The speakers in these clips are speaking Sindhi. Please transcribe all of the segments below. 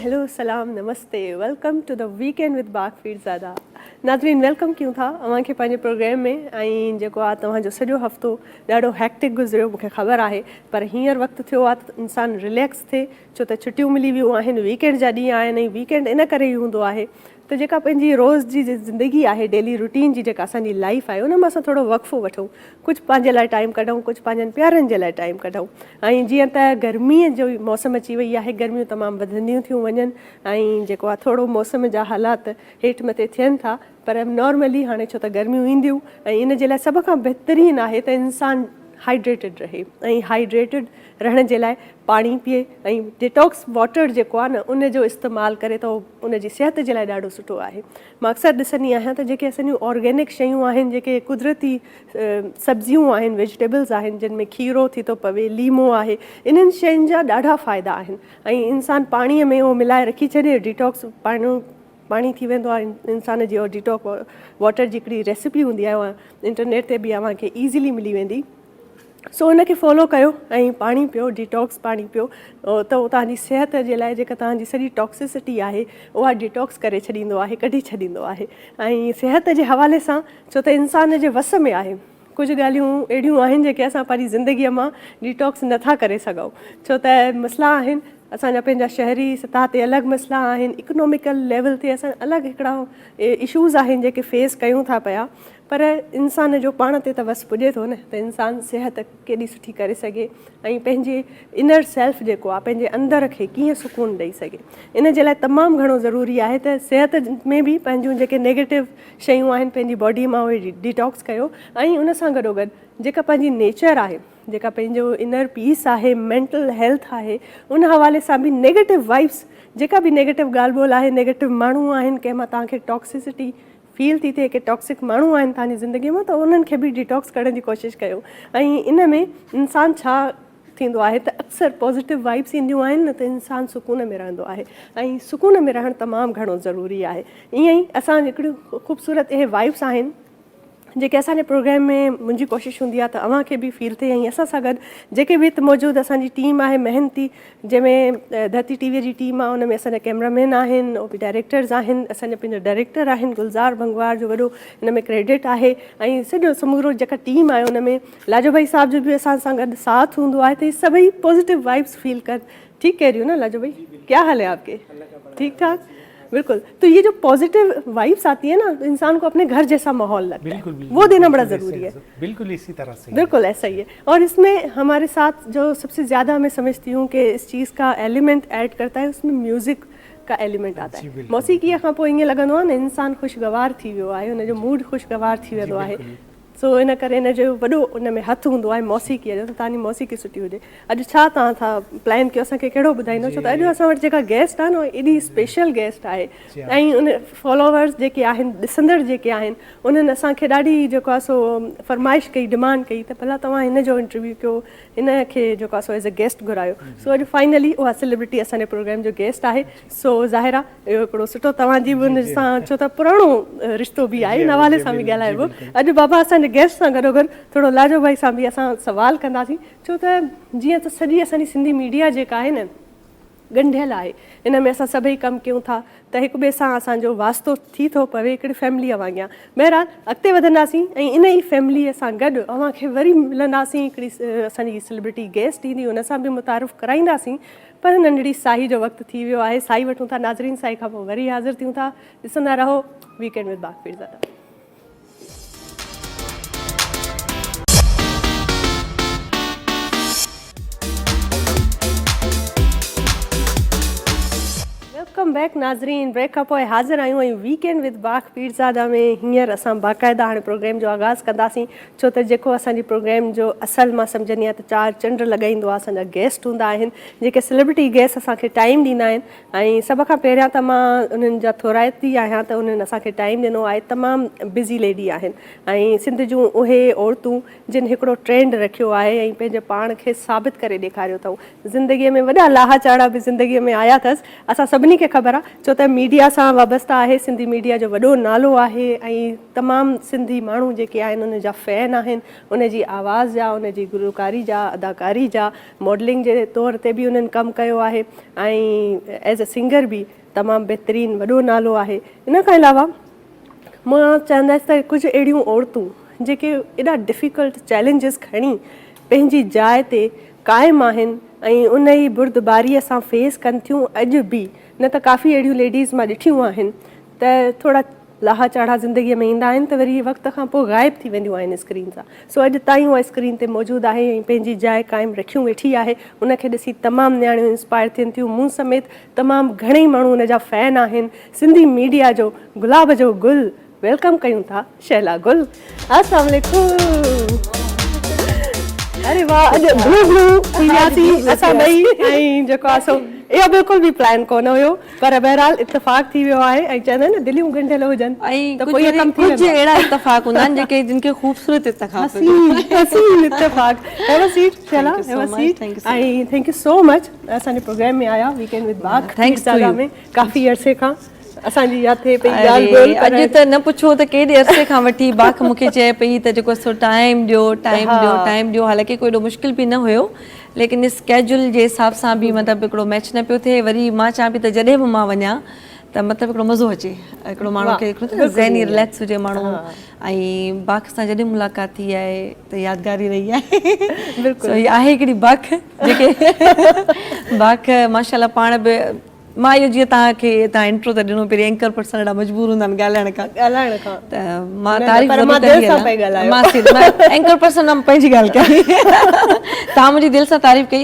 هيلو سلام نمستي welcome to the weekend with Bagh Pirzada ناظرين welcome ڪيون ٿا اوهان کي پنهنجي پروگرام ۾ ۽ جيڪو آ توهان جو سڄو هفتو ڏاڍو هيڪٽڪ گذريو مونکي خبر آهي پر هينئر وقت ٿيو آ ته انسان رليڪس ٿئي ڇو ته ڇٽيون ملي ويون آهن ويڪينڊ جا ڏينهن آهن ۽ ويڪينڊ ان ڪري ئي هوندو آهي ته جيڪا پنهنجي روز جي زندگي آهي ڊيلي روٽين جي جيڪا اسان جي لائيف آهي ان مان اسان ٿورو وقفو وٺون ڪجهه پنهنجي لاء ٽائيم ڪڍون ڪجهه پنهنجن پيارن جي لاء ٽائيم ڪڍون ۽ جيئن ته گرمي جو موسم اچي وئي آهي گرميون تمام وڌنديون ٿيون وڃن ۽ جيڪو آهي ٿورو موسم جا حالات هيٺ مٿي ٿين ٿا پر نارملي هاڻي ڇو ته گرميون اينديون ۽ ان جي لاء سڀ کان بهترين آهي ته انسان هائيڊريٽيڊ رهي ۽ هائيڊريٽيڊ رهڻ جي لاء پاڻي پيئي ۽ ڊيٽاڪس واٽر جيڪو آهي نه ان جو استعمال ڪري ته اهو ان جي صحت جي لاء ڏاڍو سٺو آهي. مان اڪثر ڏسندي آهيان ته جيڪي اسان جون آرگينڪ شيون آهن جيڪي قدرتي سبزيون آهن ويجيٽيبلز آهن جن ۾ کيرو ٿي ٿو پوي ليمو آهي انهن شين جا ڏاڍا فائدا آهن ۽ انسان پاڻي ۾ اهو ملائي رکي ڇڏي ڊيٽاڪس پاڻي پاڻي ٿي ويندو آهي انسان جي ڊيٽاڪس واٽر جي هڪڙي ريسيپي هوندي آهي اها انٽرنيٽ تي به اوهان کي ايزلي ملي ويندي سو ان کي فالو ڪيو ۽ پاڻي پيو ڊيٽاڪس پاڻي پيو ته اهو توهان جي صحت جي لاء جيڪا توهان جي سڄي ٽاڪسسٽي آهي اها ڊيٽاڪس ڪري ڇڏيندو آهي ڪڍي ڇڏيندو آهي ۽ صحت جي حوالي سان ڇو ته انسان جي وس ۾ آهي ڪجهه ڳالهيون اهڙيون آهن جيڪي اسان پنهنجي زندگيء مان ڊيٽاڪس نٿا ڪري سگهون ڇو ته مسئلا آهن اسان جا پنهنجا شهري سطح تي الڳ مسئلا آهن اڪناميڪل ليول تي اسان الڳ هڪڙا اشوز آهن جيڪي فيس ڪيون ٿا پيا پر انسان جو پاڻ تي ته وس پڄي ٿو نه ته انسان صحت ڪيڏي سٺي ڪري سگهي ۽ پنهنجي انر سيلف جيڪو آهي پنهنجي اندر کي ڪيئن سڪون ڏئي سگهي ان جي لاء تمام گهڻو ضروري آهي ته صحت ۾ به پنهنجون جيڪي نيگيٽو شيون آهن پنهنجي باڊي مان اهي ڊيٽاڪس ڪيو ۽ ان سان گڏو گڏ جيڪا پنهنجي نيچر آهي جيڪا پنهنجو انر پيس آهي مينٽل هيلٿ آهي ان حوالي سان به نيگيٽو وائبس جيڪا به نيگيٽو ڳالهه ٻولهه آهي نيگيٽو ماڻهو آهن ڪنهن مان توهان کي ٽاڪسسٽي فيل ٿي ٿئي ڪي ٽاڪسڪ ماڻهو آهن توهان جي زندگي مان ته انهن کي به ڊيٽاڪس ڪرڻ جي ڪوشش ڪيو ۽ ان ۾ انسان ڇا ٿيندو آهي ته اڪثر پازيٽو وائبس اينديون آهن نه ته انسان سڪون ۾ رهندو آهي ۽ سڪون ۾ رهڻ تمام گهڻو ضروري آهي ائين ئي اسان هڪڙيون خوبصورت اهي وائبس آهن جيڪي اسان جي پروگرام ۾ منهنجي ڪوشش هوندي آهي ته اوهان کي به فيل ٿئي ۽ اسان سان گڏ جيڪي به هت موجود اسان جي ٽيم آهي محنتي جنهن ۾ ڌرتي ٽي وي جي ٽيم آهي ان ۾ اسان جا ڪيمرا مين آهن او پي ڊائريڪٽرز آهن اسان جا پنهنجا ڊائريڪٽر آهن گلزار بنگوار جو وڏو ان ۾ ڪريڊٽ آهي ۽ سڄو سمورو جيڪا ٽيم آهي ان ۾ لاجو ڀائي صاحب جو به اسان سان گڏ ساٿ هوندو آهي ته سڀئي پازيٽو وائبس فيل ڪن ٺيڪ ڪهه رهي هو نا لاجو ڀائي ڪيا حال هي آپ ڪي ٺيڪ ٺاڪ بلڪل تو يي جو پازيٽو وائبس آتي هي نا تو انسان ڪو اپني گهر جيسا ماحول لگتا هي وو دينا بڙا ضروري هي بلڪل اسي طرح سي بلڪل ايسا هي اور اس مين هماري ساٿ جو سب سي زياده مين سمجهتي هون ڪي اس چيز ڪا ايليمينٽ ايڊ ڪرتا هي اس مين ميوزڪ ڪا ايليمينٽ آتا هي موسيقي کان پوء ائين لڳندو آهي نه انسان خوشگوار ٿي ويو آهي ان جو موڊ خوشگوار ٿي ويندو آهي سو ان ڪري ان جو وڏو ان ۾ هٿ هوندو آهي موسيقيء جو ته توهان جي موسيقي سٺي هجي. اڄ ڇا توهان ٿا پلان ڪيو اسان کي ڪهڙو ٻڌائيندو ڇو ته اڄ اسان وٽ جيڪا گيسٽ آهي نه اها ايڏي اسپيشل گيسٽ آهي ۽ ان فالوورز جيڪي آهن ڏسندڙ جيڪي آهن انهن اسان کي ڏاڍي جيڪو آهي سو فرمائش ڪئي ڊمانڊ ڪئي ته ڀلا توهان هن جو انٽرويو ڪيو هن کي جيڪو آهي سو ايز اي گيسٽ گهرايو سو اڄ فائنلي اها سيلبرٽي اسان جي پروگرام جو گيسٽ آهي سو ظاهر آ اهو هڪڙو سٺو توهان جي به ان سان ڇو ته پراڻو رشتو به آهي ان حوالي سان به ڳالهائبو اڄ بابا اسان جي گيسٽ سان گڏو گڏ ٿورو لاجو ڀائي سان به اسان سوال ڪنداسين ڇو ته جيئن ته سڄي اسان جي سنڌي ميڊيا جيڪا آهي نه ڳنڍيل آهي ان ۾ اسان سڀئي ڪم ڪيون ٿا ته هڪ ٻئي سان اسان جو واسطو ٿي ٿو پوي هڪڙي فيمليء وانگيان بهرحال اڳتي وڌنداسين ۽ ان ئي فيمليء سان گڏ اوهان کي وري ملنداسين هڪڙي اسان جي سيلبرٽي گيسٽ ايندي ان سان به متعارف ڪرائينداسين پر ننڍڙي ساهي جو وقت ٿي ويو آهي ساهي وٺون ٿا ناظرين ساهي کان پوء وري حاضر ٿيون ٿا ڏسندا رهو weekend with Bagh Pirzada. Welcome back ناظرين بريڪ کان پوء حاضر آهيون ۽ ويڪينڊ ود باغ پيرزاده ۾ هينئر اسان باقاعده هاڻي پروگرام جو آغاز ڪنداسين ڇو ته جيڪو اسان جي پروگرام جو اصل مان سمجهندي آهيان ته چار چنڊ لڳائيندو آهي اسان جا گيسٽ هوندا آهن جيڪي سليبرٽي گيسٽ اسان کي ٽائيم ڏيندا آهن ۽ سڀ کان پهريان ته مان انهن جا ٿورائتي آهيان ته انهن اسان کي ٽائيم ڏنو آهي تمام بزي ليڊي آهن ۽ سنڌ جون اهي عورتون جن هڪڙو ٽرينڊ رکيو آهي ۽ پنهنجي پاڻ کي ثابت ڪري ڏيکاريو اٿئون زندگي ۾ وڏا لاها چاڙها به زندگي ۾ آيا اٿس اسان سڀني کي خبر آهي ڇو ته ميڊيا سان وابسته آهي، سنڌي ميڊيا جو وڏو نالو آهي ۽ تمام سنڌي ماڻهو جيڪي آهن ان جا فين آهن، ان جي آواز جا، ان جي گلوڪاري جا، اداڪاري جا، ماڊلنگ جي طور تي به انهن ڪم ڪيو آهي ۽ ايز اي سنگر به تمام بهترين وڏو نالو آهي. ان کان علاوه مان چاهندس ته ڪجهه اهڙيون عورتون جيڪي ايڏا ڊفيڪلٽ چئلينجز کڻي پنهنجي جاء تي قائم آهن ۽ ان ئي بردباريء سان فيس ڪن ٿيون اڄ به نه ته ڪافي اهڙيون ليڊيز مان ڏٺيون آهن ته ٿورا لاها چاڙها زندگيء ۾ ايندا آهن ته وري وقت کان پوء غائب ٿي وينديون آهن اسڪرين سان سو اڄ تائين اها اسڪرين تي موجود آهي ۽ پنهنجي جاء قائم رکيون ويٺي آهي ان کي ڏسي تمام نياڻيون انسپائر ٿين ٿيون مون سميت تمام گهڻئي ماڻهو ان جا فين آهن سنڌي ميڊيا جو گلاب جو گل welcome ڪيون ٿا شهلا گل السلام عليڪم اري واه اڄ بلو بلو ٿي وياسين اسان ٻئي ۽ جيڪو آ سو اهو بلڪل به پلان ڪونه هيو پر بهرحال اتفاق ٿي ويو آهي ۽ چوندا آهن نه دليون ڳنڍيل هجن ته پوء اهو ڪم ٿي ويندو ڪجهه اهڙا اتفاق هوندا آهن جيڪي جن کي خوبصورت اتفاق حسين حسين اتفاق have a seat Shehla have a seat ۽ thank you so much اسان جي پروگرام ۾ آيا ويڪينڊ وٿ باک thanks ۾ ڪافي عرصي کان اسان جي اها ٿئي پئي ڳالهه ٻولهه پر اڄ ته نه پڇو ته ڪيڏي عرصي کان وٺي باک مون کي چئي پئي ته جيڪو سو ٽائيم ڏيو ٽائيم ڏيو ٽائيم ڏيو حالانڪه ڪو ايڏو مشڪل به نه هيو ليڪن اسڪيجول جي حساب سان به مطلب هڪڙو ميچ نه پيو ٿئي وري مان چوان پئي ته جڏهن به مان وڃان ته مطلب هڪڙو مزو اچي هڪڙو ماڻهو کي هڪڙو ذهني رليڪس هجي ماڻهو ۽ باک سان جڏهن ملاقات ٿي آهي ته يادگار ئي رهي آهي بلڪل سو هي آهي هڪڙي باک جيڪي باک ماشاءالله پاڻ به مان اهو جيئن توهان کي توهان انٽرو ته ڏنو پهرين اينڪر پرسن اهڙا مجبور هوندا آهن ڳالهائڻ کان ڳالهائڻ کان ته مان تعريف ضرور ڪندي دل سان پئي ڳالهايو مان اينڪر پرسن مان پنهنجي ڳالهه ڪئي توهان منهنجي دل سان تعريف ڪئي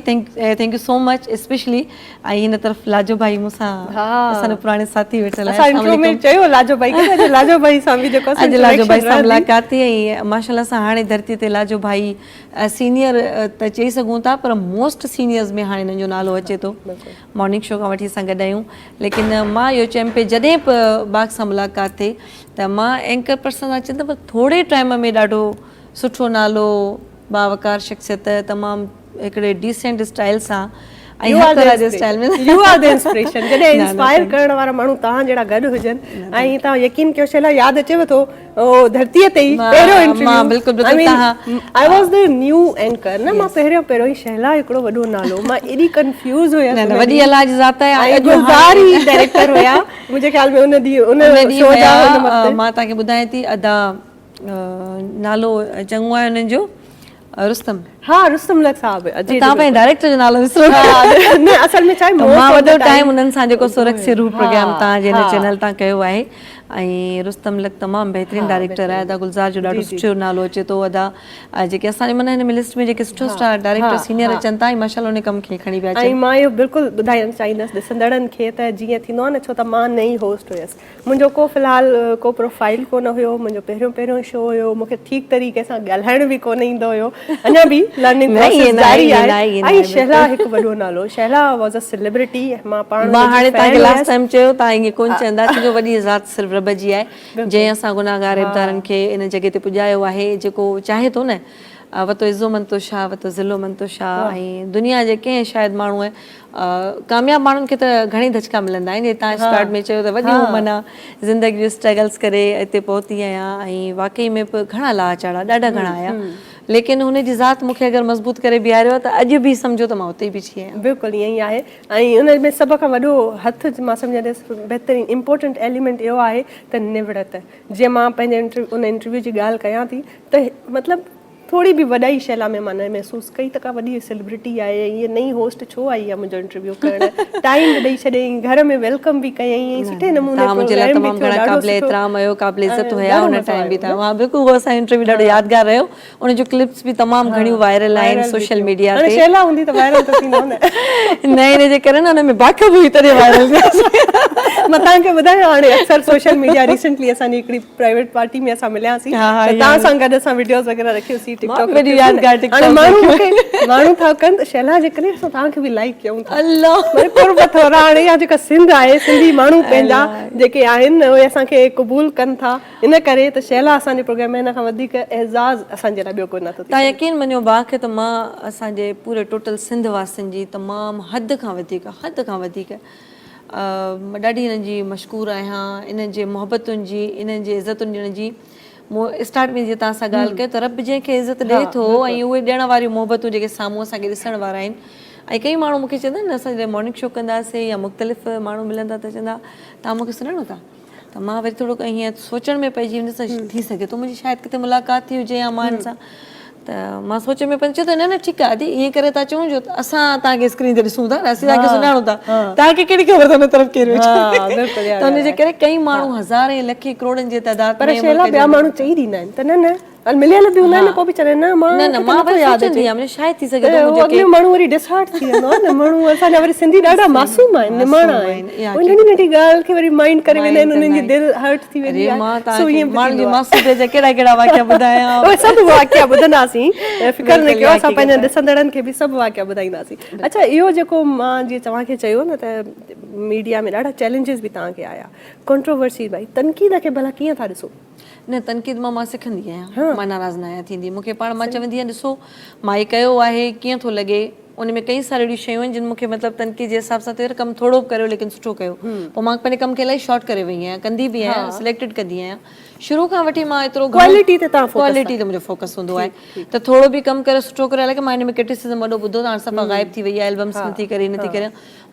thank you so much specially ۽ هن طرف لاجو ڀائي مون سان اسان جو پراڻي ساٿي ويٺل آهي اسان انٽرو ۾ چيو لاجو ڀائي کي اڄ لاجو ڀائي سان به جيڪو اڄ لاجو ڀائي سان ملاقات ٿي ۽ ماشاءالله سان هاڻي ڌرتي تي لاجو ڀائي سينيئر ته چئي سگهون ٿا پر موسٽ سينيئرز ۾ هاڻي هنن جو نالو اچي ٿو مارننگ شو کان وٺي اسان گڏ آهيون ليڪن مان اهو چيم پئي جڏهن به باغ سان ملاقات ٿئي ته مان اينڪر پرسن سان چوندم پر ٿوري ٽائيم ۾ ڏاڍو سٺو نالو باوقار شخصيت تمام هڪڙي ڊيسينٽ اسٽائل سان ۽ هر طرح جي style ۾ you are the inspiration جڏهن انسپائر ڪرڻ وارا ماڻهو توهان جهڙا گڏ هجن ۽ توهان يقين ڪيو شيلا ياد اچيو ٿو او ڌرتي تي ئي پهريون انٽرويو مان بلڪل بلڪل تهان I was the new anchor نه مان پهريون پهريون ئي شهلا هڪڙو وڏو نالو مان ايڏي ڪنفيوز هيس نه نه وڏي الله جي ذات آهي اڄ گلزار ئي ڊائريڪٽر هيا منهنجي خيال ۾ ان ڏينهن ان شو جا ان وقت مان تهان کي ٻڌايان ٿي ادا نالو چڱو آهي انهن جو رستم ها رستم لک صاحب اجي تان پنهنجي ڊائريڪٽر جو نالو وسرو نه اصل ۾ ڇا مان وڏو ٽائيم انهن سان جيڪو سو رقص روح پروگرام تان جي هن چينل تان ڪيو آهي ۽ رستم لک تمام بهترين ڊائريڪٽر آهي ادا گلزار جو ڏاڍو سٺو نالو اچي ٿو ادا جيڪي اسان جي من هن ۾ لسٽ ۾ جيڪي سٺا سٺا ڊائريڪٽر سينيئر اچن ٿا ۽ ماشاءالله ان ڪم کي کڻي پيا اچن ۽ مان اهو بلڪل ٻڌائڻ چاهيندس ڏسندڙن کي ته جيئن ٿيندو آهي نه ڇو ته مان نئين هوسٽ هيس منهنجو ڪو في الحال ڪو پروفائيل ڪونه هيو منهنجو پهريون پهريون شو هيو مون کي ٺيڪ طريقي سان ڳالهائڻ به ڪونه ايندو هيو اڃا به لرننگ پروسيس جاري آهي ۽ شهلا هڪ وڏو نالو شهلا واز ا سيلبرٽي مان پاڻ مان هاڻي توهان کي لاسٽ ٽائيم چيو توهان ائين ڪونه چوندا ڇو جو وڏي ذات صرف رب جي آهي جنهن اسان گناهگار عبدارن کي ان جڳهه تي پڄايو آهي جيڪو چاهي ٿو نه وتو عزو من تو شاهه وتو ذلو من تو شاهه ۽ دنيا جي ڪنهن شايد ماڻهوء ڪامياب ماڻهن کي ته گهڻي ڌچڪا ملندا آهن جي تان اسٽارٽ ۾ چيو ته وڏي عمر زندگي جو اسٽرگلس ڪري هتي پهتي آهيان ۽ واقعي ۾ به گهڻا لاها چاڙها ڏاڍا گهڻا آيا ليڪن هن جي ذات مون کي اگر مضبوط ڪري بيهاريو آهي ته اڄ به سمجهو ته مان اتي ئي بيٺي آهيان. بلڪل ائين ئي آهي ۽ ان ۾ سڀ کان وڏو هٿ مان سمجهنديس بهترين امپورٽنٽ ايليمينٽ اهو آهي ته نوڙت جيئن مان پنهنجي ان انٽرويو جي ڳالهه ڪيان ٿي ته مطلب ٿوري به وڏائي شيلا ۾ مان نه محسوس ڪئي ته ڪا وڏي سيلبرٽي آهي ۽ هيء نئين هوسٽ ڇو آئي آهي منهنجو انٽرويو ڪرڻ ٽائيم به ڏئي ڇڏيائين گهر ۾ welcome به ڪيائين ۽ سٺي نموني توهان منهنجي لاء پروگرام به تمام ٿيو گهڻا ڏاڍو قابل سٺو احترام هيو قابل عزت ۽ هيا ڏاڍو ان مزو ٽائيم آيو به نه توهان بلڪل اهو اسان جو انٽرويو ڏاڍو يادگار رهيو ان جون ڪلپس به تمام گهڻيون وائرل آهن وائرل به سوشل ٿيو ميڊيا هاڻي تي شيلا هوندي ته وائرل ته ٿيندو نه نه ان جي ڪري نه ان ۾ باک به هئي تڏهن وائرل ٿيا مان توهان کي ٻڌايان هاڻي اڪثر سوشل ميڊيا ريسنٽلي اسان جي هڪڙي پرائيويٽ پارٽي ۾ اسان ملياسين ته توهان سان گڏ اسان وڊيوز وغيره رکيوسين ٽڪ ٽاڪ رکيوسين هاڻي ماڻهو مون کي ماڻهو ٿا ڪن ته شهلا جي ڪري اسان توهان کي به لائيڪ ڪيون ٿا الله معني قرب ٿورا هاڻي اها جيڪا سنڌ آهي سنڌي ماڻهو پنهنجا جيڪي آهن اهي اسان کي قبول ڪن ٿا ان ڪري ته شهلا اسان جي پروگرام ۾ هن کان وڌيڪ اعزاز اسان جي لاء ٻيو ڪو نه ٿو ٿي توهان يقين مڃو باک ته مان اسان جي پوري ٽوٽل سنڌ واسين جي تمام حد کان وڌيڪ حد کان وڌيڪ ڏاڍي انهن جي مشڪور آهيان انهن جي محبتن جي انهن جي عزتن ڏيڻ جي مون اسٽارٽ ۾ جيئن توهان سان ڳالهه ڪئي ته رب جنهن کي عزت ڏئي ٿو ۽ اهي ڏيڻ واريون محبتون جيڪي سامهون اسان کي ڏسڻ وارا آهن ۽ ڪئي ماڻهو مون کي چوندا آهن اسان جڏهن مارننگ شو ڪنداسين يا مختلف ماڻهو ملندا ته چوندا توهان مون کي سڃاڻو ٿا ته مان وري ٿورو ائين سوچڻ ۾ پئجي ويندس ته ٿي سگهي ٿو منهنجي شايد ڪٿي ملاقات ٿي هجي يا مان هن سان ته مان سوچ ۾ پئجي چيو ته نه نه ٺيڪ آهي ادي ائين ڪري ٿا چئون جو اسان توهان کي اسڪرين تي ڏسون ٿا اسين توهان کي سڃاڻون ٿا توهان کي ڪهڙي خبر ته ان طرف ڪير ويٺو آهي ته ان جي ڪري ڪئي ماڻهو هزارين لکين ڪروڙن جي تعداد پر شيلا ٻيا ماڻهو چئي ڏيندا آهن ته نه نه مليل به هوندا آهن پوء به چوندا آهن نه مان نه نه مان وري سوچندي آهيان مون شايد ٿي سگهي ٿو منهنجو اڳلو ماڻهو وري ڊس هارٽ ٿي ويندو آهي نه ماڻهو اسان جا وري سنڌي ڏاڍا معصوم آهن نماڻا آهن اهي ننڍي ننڍي ڳالهه کي وري مائنڊ ڪري ويندا آهن انهن جي دل هرٽ ٿي ويندي آهي سو ائين به ماڻهن جي معصوميت جا ڪهڙا ڪهڙا واقعا ٻڌايان اهي سڀ واقعا ٻڌنداسين فڪر نه ڪيو اسان پنهنجن ڏسندڙن کي به سڀ واقعا ٻڌائينداسين اڇا اهو جيڪو مان جيئن توهان کي چيو نه ته ميڊيا ۾ ڏاڍا چئلينجز به توهان کي آيا ڪنٽروورسي ڀائي تنقيد کي ڀلا ڪيئن ٿا ڏسو؟ نه تنقيد مان مان سکندي آهيان مان ناراض نه آهيان ٿيندي مون کي پاڻ مان چوندي آهيان ڏسو مان هي ڪيو آهي ڪيئن ٿو لڳي ان ۾ ڪئي ساريون اهڙيون شيون آهن جن مون کي مطلب تنقيد جي حساب سان ته يار ڪم ٿورو به ڪريو ليڪن سٺو ڪيو پوء مان پنهنجي ڪم کي الاهي شارٽ ڪري وئي آهيان ڪندي به آهيان سليڪٽيڊ ڪندي آهيان شروع کان وٺي مان ايترو ڪوالٽي تي تان فوڪس ڪوالٽي تي منهنجو فوڪس هوندو آهي ته ٿورو به ڪم ڪري سٺو ڪريو حالانڪه مان ان ۾ ڪرٽيسزم وڏو ٻڌو ته هاڻ صفا غائب ٿي وئي آهي البمس نٿي ڪري نٿي ڪري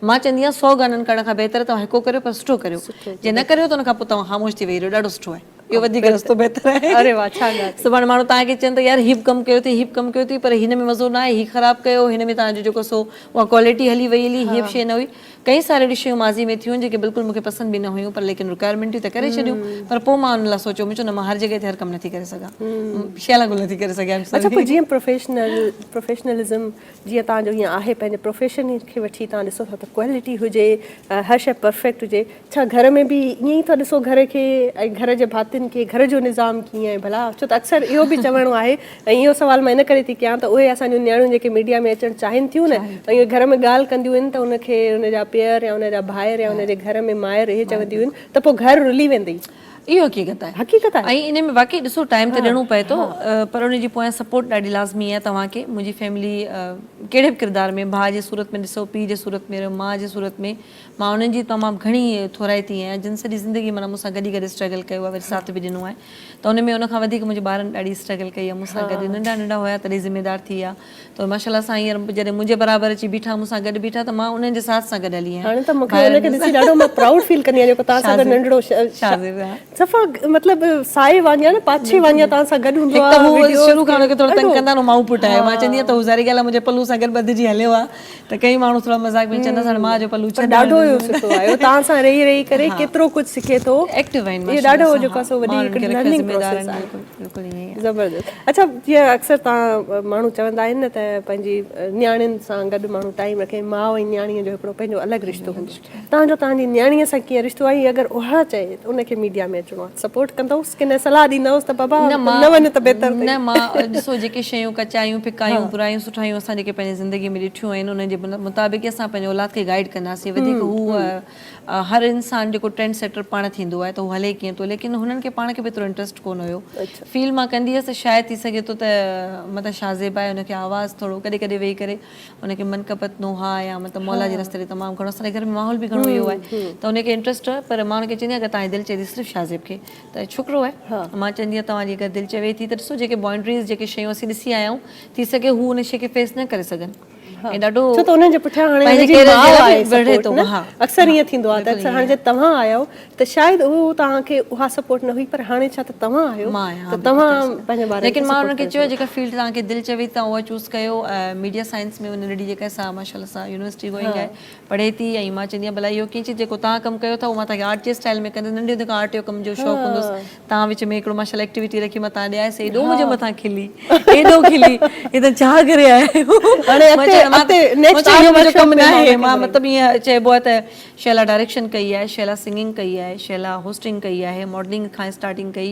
مان چوندي آهيان سو گانن ڪرڻ کان بهتر توهان هڪو ڪريو پر سٺو ڪريو جي نه ڪريو ته ان کان پوء توهان خاموش ٿي ويهي رهيو ڏاڍو سٺو آهي اهو وڌيڪ رستو بهتر آهي اري واه ڇا ڳالهه ٿي. سڀاڻي ماڻهو توهان کي چون ته يار هي به ڪم ڪيو اٿئي هي به ڪم ڪيو اٿئي پر هن ۾ مزو نه آهي هي خراب ڪيو هن ۾ توهان جو جيڪو سو اها ڪوالٽي هلي وئي هلي هي به شيء نه هئي ڪئي ساري اهڙيون شيون ماضي ۾ ٿيون جيڪي بلڪل مون کي پسند به نه هيون پر ليڪن رڪوائرمينٽ هئي ته ڪري ڇڏيون پر پوء مان ان لاء سوچيو مون چيو نه مان هر جڳهه تي هر ڪم نٿي ڪري سگهان شيلا گل نٿي ڪري سگهيان اڇا پوء جيئن پروفيشنل پروفيشنلزم جيئن توهان جو هيئن آهي پنهنجي پروفيشن کي وٺي توهان ڏسو ٿا ته ڪوالٽي هجي هر شيء پرفيڪٽ هجي ڇا گهر ۾ به ائين ئي ٿا ڏسو گهر کي ۽ گهر جي ڀاتين کي گهر جو نظام ڪيئن آهي ڀلا ڇو ته اڪثر اهو به چوڻو آهي ۽ اهو سوال مان ان ڪري ٿي ڪيان ته اهي اسان جون نياڻيون جيڪي ميڊيا ۾ اچڻ چاهين ٿيون نه ۽ اهي گهر ۾ ڳالهه ڪنديون آهن ته ان کي ان جا پيئر يا ان جا ڀائر يا ان جي گهر ۾ مائر اهي چونديون آهن ته پوء گهر رلي ويندئي. اهو حقيقت آهي. حقيقت آهي. ۽ انهي ۾ واقعي ڏسو ٽائيم ته ڏيڻو پئي ٿو پر ان جي پويان سپورٽ ڏاڍي لازمي آهي توهان کي منهنجي فيملي ڪهڙي به ڪردار ۾ ڀاء جي صورت ۾ ڏسو پيء جي صورت ۾ ماء جي صورت ۾ مان انهن جي تمام گهڻي ٿورائتي آهيان جن سڄي زندگي معنيٰ مون سان گڏ ئي گڏ اسٽرگل ڪيو آهي وري ساٿ به ڏنو آهي ته ان ۾ ان کان وڌيڪ منهنجي ٻارن ڏاڍي اسٽرگل ڪئي آهي مون سان گڏ ننڍا ننڍا هيا تڏهن ذميدار ٿي ويا ته ماشاء الله سان هينئر جڏهن منهنجي برابر اچي بيٺا مون سان گڏ بيٺا ته مان انهن جي ساٿ سان گڏ هلي آهيان. هاڻي ته مون کي ان کي ڏسي ڏاڍو مان پرائوڊ فيل ڪندي آهيان جيڪو توهان سان گڏ ننڍڙو صفا مطلب سائي وانگيان نه پاڇي وانگيان توهان سان گڏ هوندو آهي. هڪ ته هو شروع کان ان کي ٿورو تنگ ڪندا آهن مائو پٽ آهي مان چوندي آهيان ته هو ظاهري ڳالهه آهي منهنجي پلو سان گڏ ٻڌجي هليو آهي ته ڪئي ماڻهو ٿورا مذاق ۾ چوندا آهن ماء جو پلو ڇڏ ڏاڍو اهو سٺو آهي اهو توهان سان رهي رهي ڪري ڪيترو ڪجهه سکي ٿو ايڪٽو آهن اهو ڏاڍو جيڪو آهي سو وڏي هڪ لرننگ پروسيس آهي. بلڪل ائين ئي آهي. زبردست اڇا جيئن اڪثر توهان ماڻهو چوندا آهن نه ته پنهنجي نياڻين سان گڏ ماڻهو ٽائيم رکي ماء ۽ نياڻيء جو هڪڙو پنهنجو الڳ رشتو هوندو آهي توهان جو توهان جي نياڻيء سان ڪيئن رشتو آهي اگر اها چئي ته ان کي ميڊيا ۾ اچڻو آهي سپورٽ ڪندؤس ڪي نه صلاح ڏيندؤس ته بابا نه وڃ ته بهتر اٿئي. نه مان ڏسو جيڪي شيون ڪچايون ڦڪايون برايون سٺايون اسان جيڪي پنهنجي زندگي ۾ ڏٺيون آهن انهن جي مطابق ئي اسان پنهنجي اولاد کي گائيڊ ڪنداسين وڌيڪ هو هر انسان جيڪو ٽرينڊ سيٽر پاڻ ٿيندو آهي ته هو هلي ڪيئن ٿو ليڪن هنن کي پاڻ کي به ايترو انٽرسٽ ڪونه هيو فيل مان ڪندي هيس ته شايد ٿي سگهي ٿو ته متان شاهزيب آهي هن کي آواز ٿورو ڪڏهن ڪڏهن ويهي ڪري هن کي منقبت نوحا يا مطلب مولا جي رستي تي تمام گهڻو اسان جي گهر ۾ ماحول به گهڻو اهو آهي ته هن کي انٽرسٽ هيو پر مان هن کي چوندي آهيان اگر توهان جي دل چئي ٿي صرف شاهزيب کي ته ڇوڪرو آهي مان چوندي آهيان توهان جي اگر دل چوي ٿي ته ڏسو جيڪي بائونڊريز جيڪي شيون اسين ڏسي آيا آهيون ٿي سگهي هو ان شي کي فيس نه ڪري سگهن ۽ ڏاڍو ڇو ته انهن جي پٺيان هاڻي هن جي ماء آهي سپورٽ نه اڪثر ائين ٿيندو آهي ته اڪثر هاڻي جڏهن توهان آيا ته شايد اهو توهان کي اها سپورٽ نه هئي پر هاڻي ڇا ته توهان آهيو ته توهان پنهنجي ٻارن کي ليڪن مان انهن کي چيو جيڪا فيلڊ توهان کي دل چوي توهان اها چوز ڪيو ميڊيا سائنس ۾ ننڍڙي جيڪا سا ماشاءالله سا يونيورسٽي گوئنگ آهي پڙهي ٿي ۽ مان چوندي آهيان ڀلا اهو ڪيئن چئي جيڪو توهان ڪم ڪيو ٿا اهو مان توهان کي آرٽ جي اسٽائل ۾ ڪندس ننڍي هوندي کان آرٽ جو ڪم جو شوق هوندو هوس توهان وچ ۾ هڪڙو ماشاءالله ايڪٽيوٽي رکي مان توهان ڏي آيس ايڏو منهنجي مٿان کلي ايڏو کلي هي ته ڇا ڪري آيا آهيو هاڻي اڳتي اڳتي نيڪسٽ اهو منهنجو ڪم نه آهي مان مطلب ائين چئبو آهي ته شيلا ڊائريڪشن ڪئي آهي شيلا سنگنگ ڪئي آهي شيلا هوسٽنگ ڪئي آهي ماڊلنگ کان اسٽارٽنگ ڪئي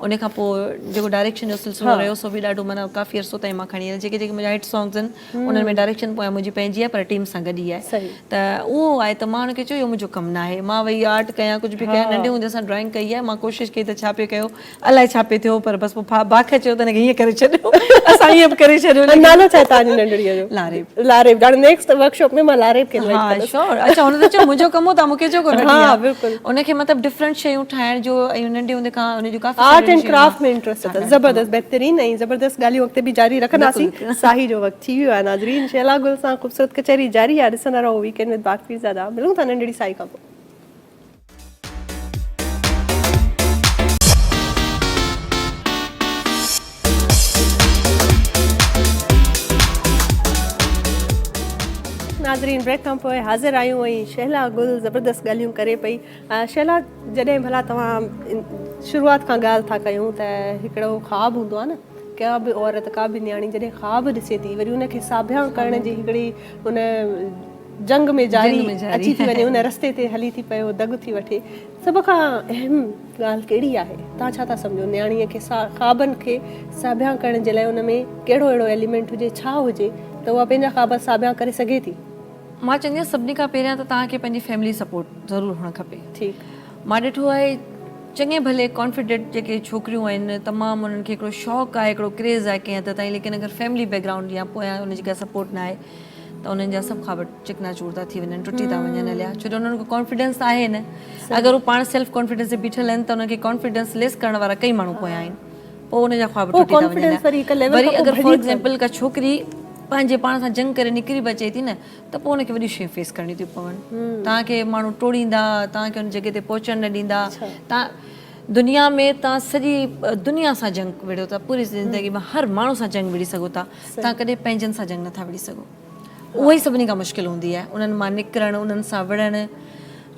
ان کان پوء جيڪو ڊائريڪشن جو سلسلو رهيو سو به ڏاڍو معنيٰ ڪافي عرصو تائين مان کڻي آيس جيڪي جيڪي منهنجا هٽ سانگز آهن انهن ۾ ڊائريڪشن پويان منهنجي پنهنجي آهي پر ٽيم سان گڏ ئي آهي ته اهو آهي ته مان هن کي چيو اهو منهنجو ڪم ناهي مان وئي آرٽ ڪيان ڪجهه به ڪيان ننڍي هوندي اسان ڊرائنگ ڪئي آهي مان ڪوشش ڪئي ته ڇا پئي ڪيو الائي ڇا پئي ٿيو پر بس پوء باک چيو ته هن کي هيئن ڪري ڇڏيو اسان هيئن به ڪري ڇڏيو نالو ڇا آهي توهان جي ننڍڙيء جو؟ لاريب. لاريب هاڻي نيڪسٽ ورڪشاپ ۾ مان لاريب کي انوائٽ ها ڪندس. شور اڇا هن ته چيو منهنجو ڪم هو توهان مون کي ڇو ڪونه وٺي ها ويا بلڪل. ان کي مطلب ڊفرنٽ شيون ٺاهڻ جو ۽ ننڍي هوندي کان ان جو ڪافي آرٽ ساريون اينڊ شيون ڪرافٽ ۾ انٽرسٽ اٿس زبردست بهترين ۽ زبردست ڳالهيون اڳتي به جاري رکنداسين ساهي جو وقت ٿي ويو آهي ناظرين شهلا گل سان خوبصورت ڪچهري جاري آهي ڏسندا رهو ويڪ اينڊ وٿ باغ پيرزاده ملون ٿا ننڍڙي ساهي کان پوء. ناظرين بريڪ کان پوء حاضر آهيون ۽ شهلا گل زبردست ڳالهيون ڪري پئي. شهلا جڏهن ڀلا توهان شروعات کان ڳالهه ٿا ڪيون ته هڪڙو خواب هوندو آهي نه ڪا به عورت ڪا به نياڻي جڏهن خواب ڏسي ٿي وري ان کي ساڀيان ڪرڻ جي هڪڙي ان جنگ ۾ جاري اچي ٿي وڃي ان رستي تي هلي ٿي پئي دڳ ٿي وٺي سڀ کان اهم ڳالهه ڪهڙي آهي توهان ڇا ٿا سمجهو نياڻي کي خوابن کي ساڀيان ڪرڻ جي لاء ان ۾ ڪهڙو اهڙو ايليمينٽ هجي ڇا هجي ته اها پنهنجا خواب ساڀيان ڪري سگهي ٿي. مان چوندي آهيان سڀني کان پهريان ته توهان کي پنهنجي فيملي سپورٽ ضرور هئڻ کپي. ٺيڪ. مان ڏٺو آهي چڱي ڀلي ڪانفيڊنٽ جيڪي ڇوڪريون آهن تمام انهن کي هڪڙو شوق آهي هڪڙو ڪريز آهي ڪنهن حد تائين ليڪن اگر فيملي بيڪ گرائونڊ يا پويان ان جي ڪا سپورٽ نه آهي ته انهن جا سڀ خواب چڪنا چور ٿا ٿي وڃن ٽٽي ٿا وڃن هليا ڇو جو انهن کي ڪانفيڊنس ته آهي نه اگر هو پاڻ سيلف ڪانفيڊنس تي بيٺل آهن ته انهن کي ڪانفيڊنس ليس ڪرڻ وارا ڪئي ماڻهو پويان آهن پوء ان جا خواب ٽٽي ٿا وڃن وري اگر فار ايگزامپل ڪا ڇوڪري پنهنجي پاڻ سان جنگ ڪري نڪري به اچي ٿي نه ته پوء ان کي وڏيون شيون فيس ڪرڻيون ٿيون پون توهان کي ماڻهو ٽوڙيندا توهان کي ان جڳهه تي پهچڻ نه ڏيندا توهان دنيا ۾ توهان سڄي دنيا سان جنگ وڙهو ٿا پوري زندگي ۾ هر ماڻهو سان جنگ وڙهي سگهو ٿا توهان ڪڏهن پنهنجن سان جنگ نٿا وڙهي سگهو اها ئي سڀني کان مشڪل هوندي آهي انهن مان نڪرڻ انهن سان وڙهڻ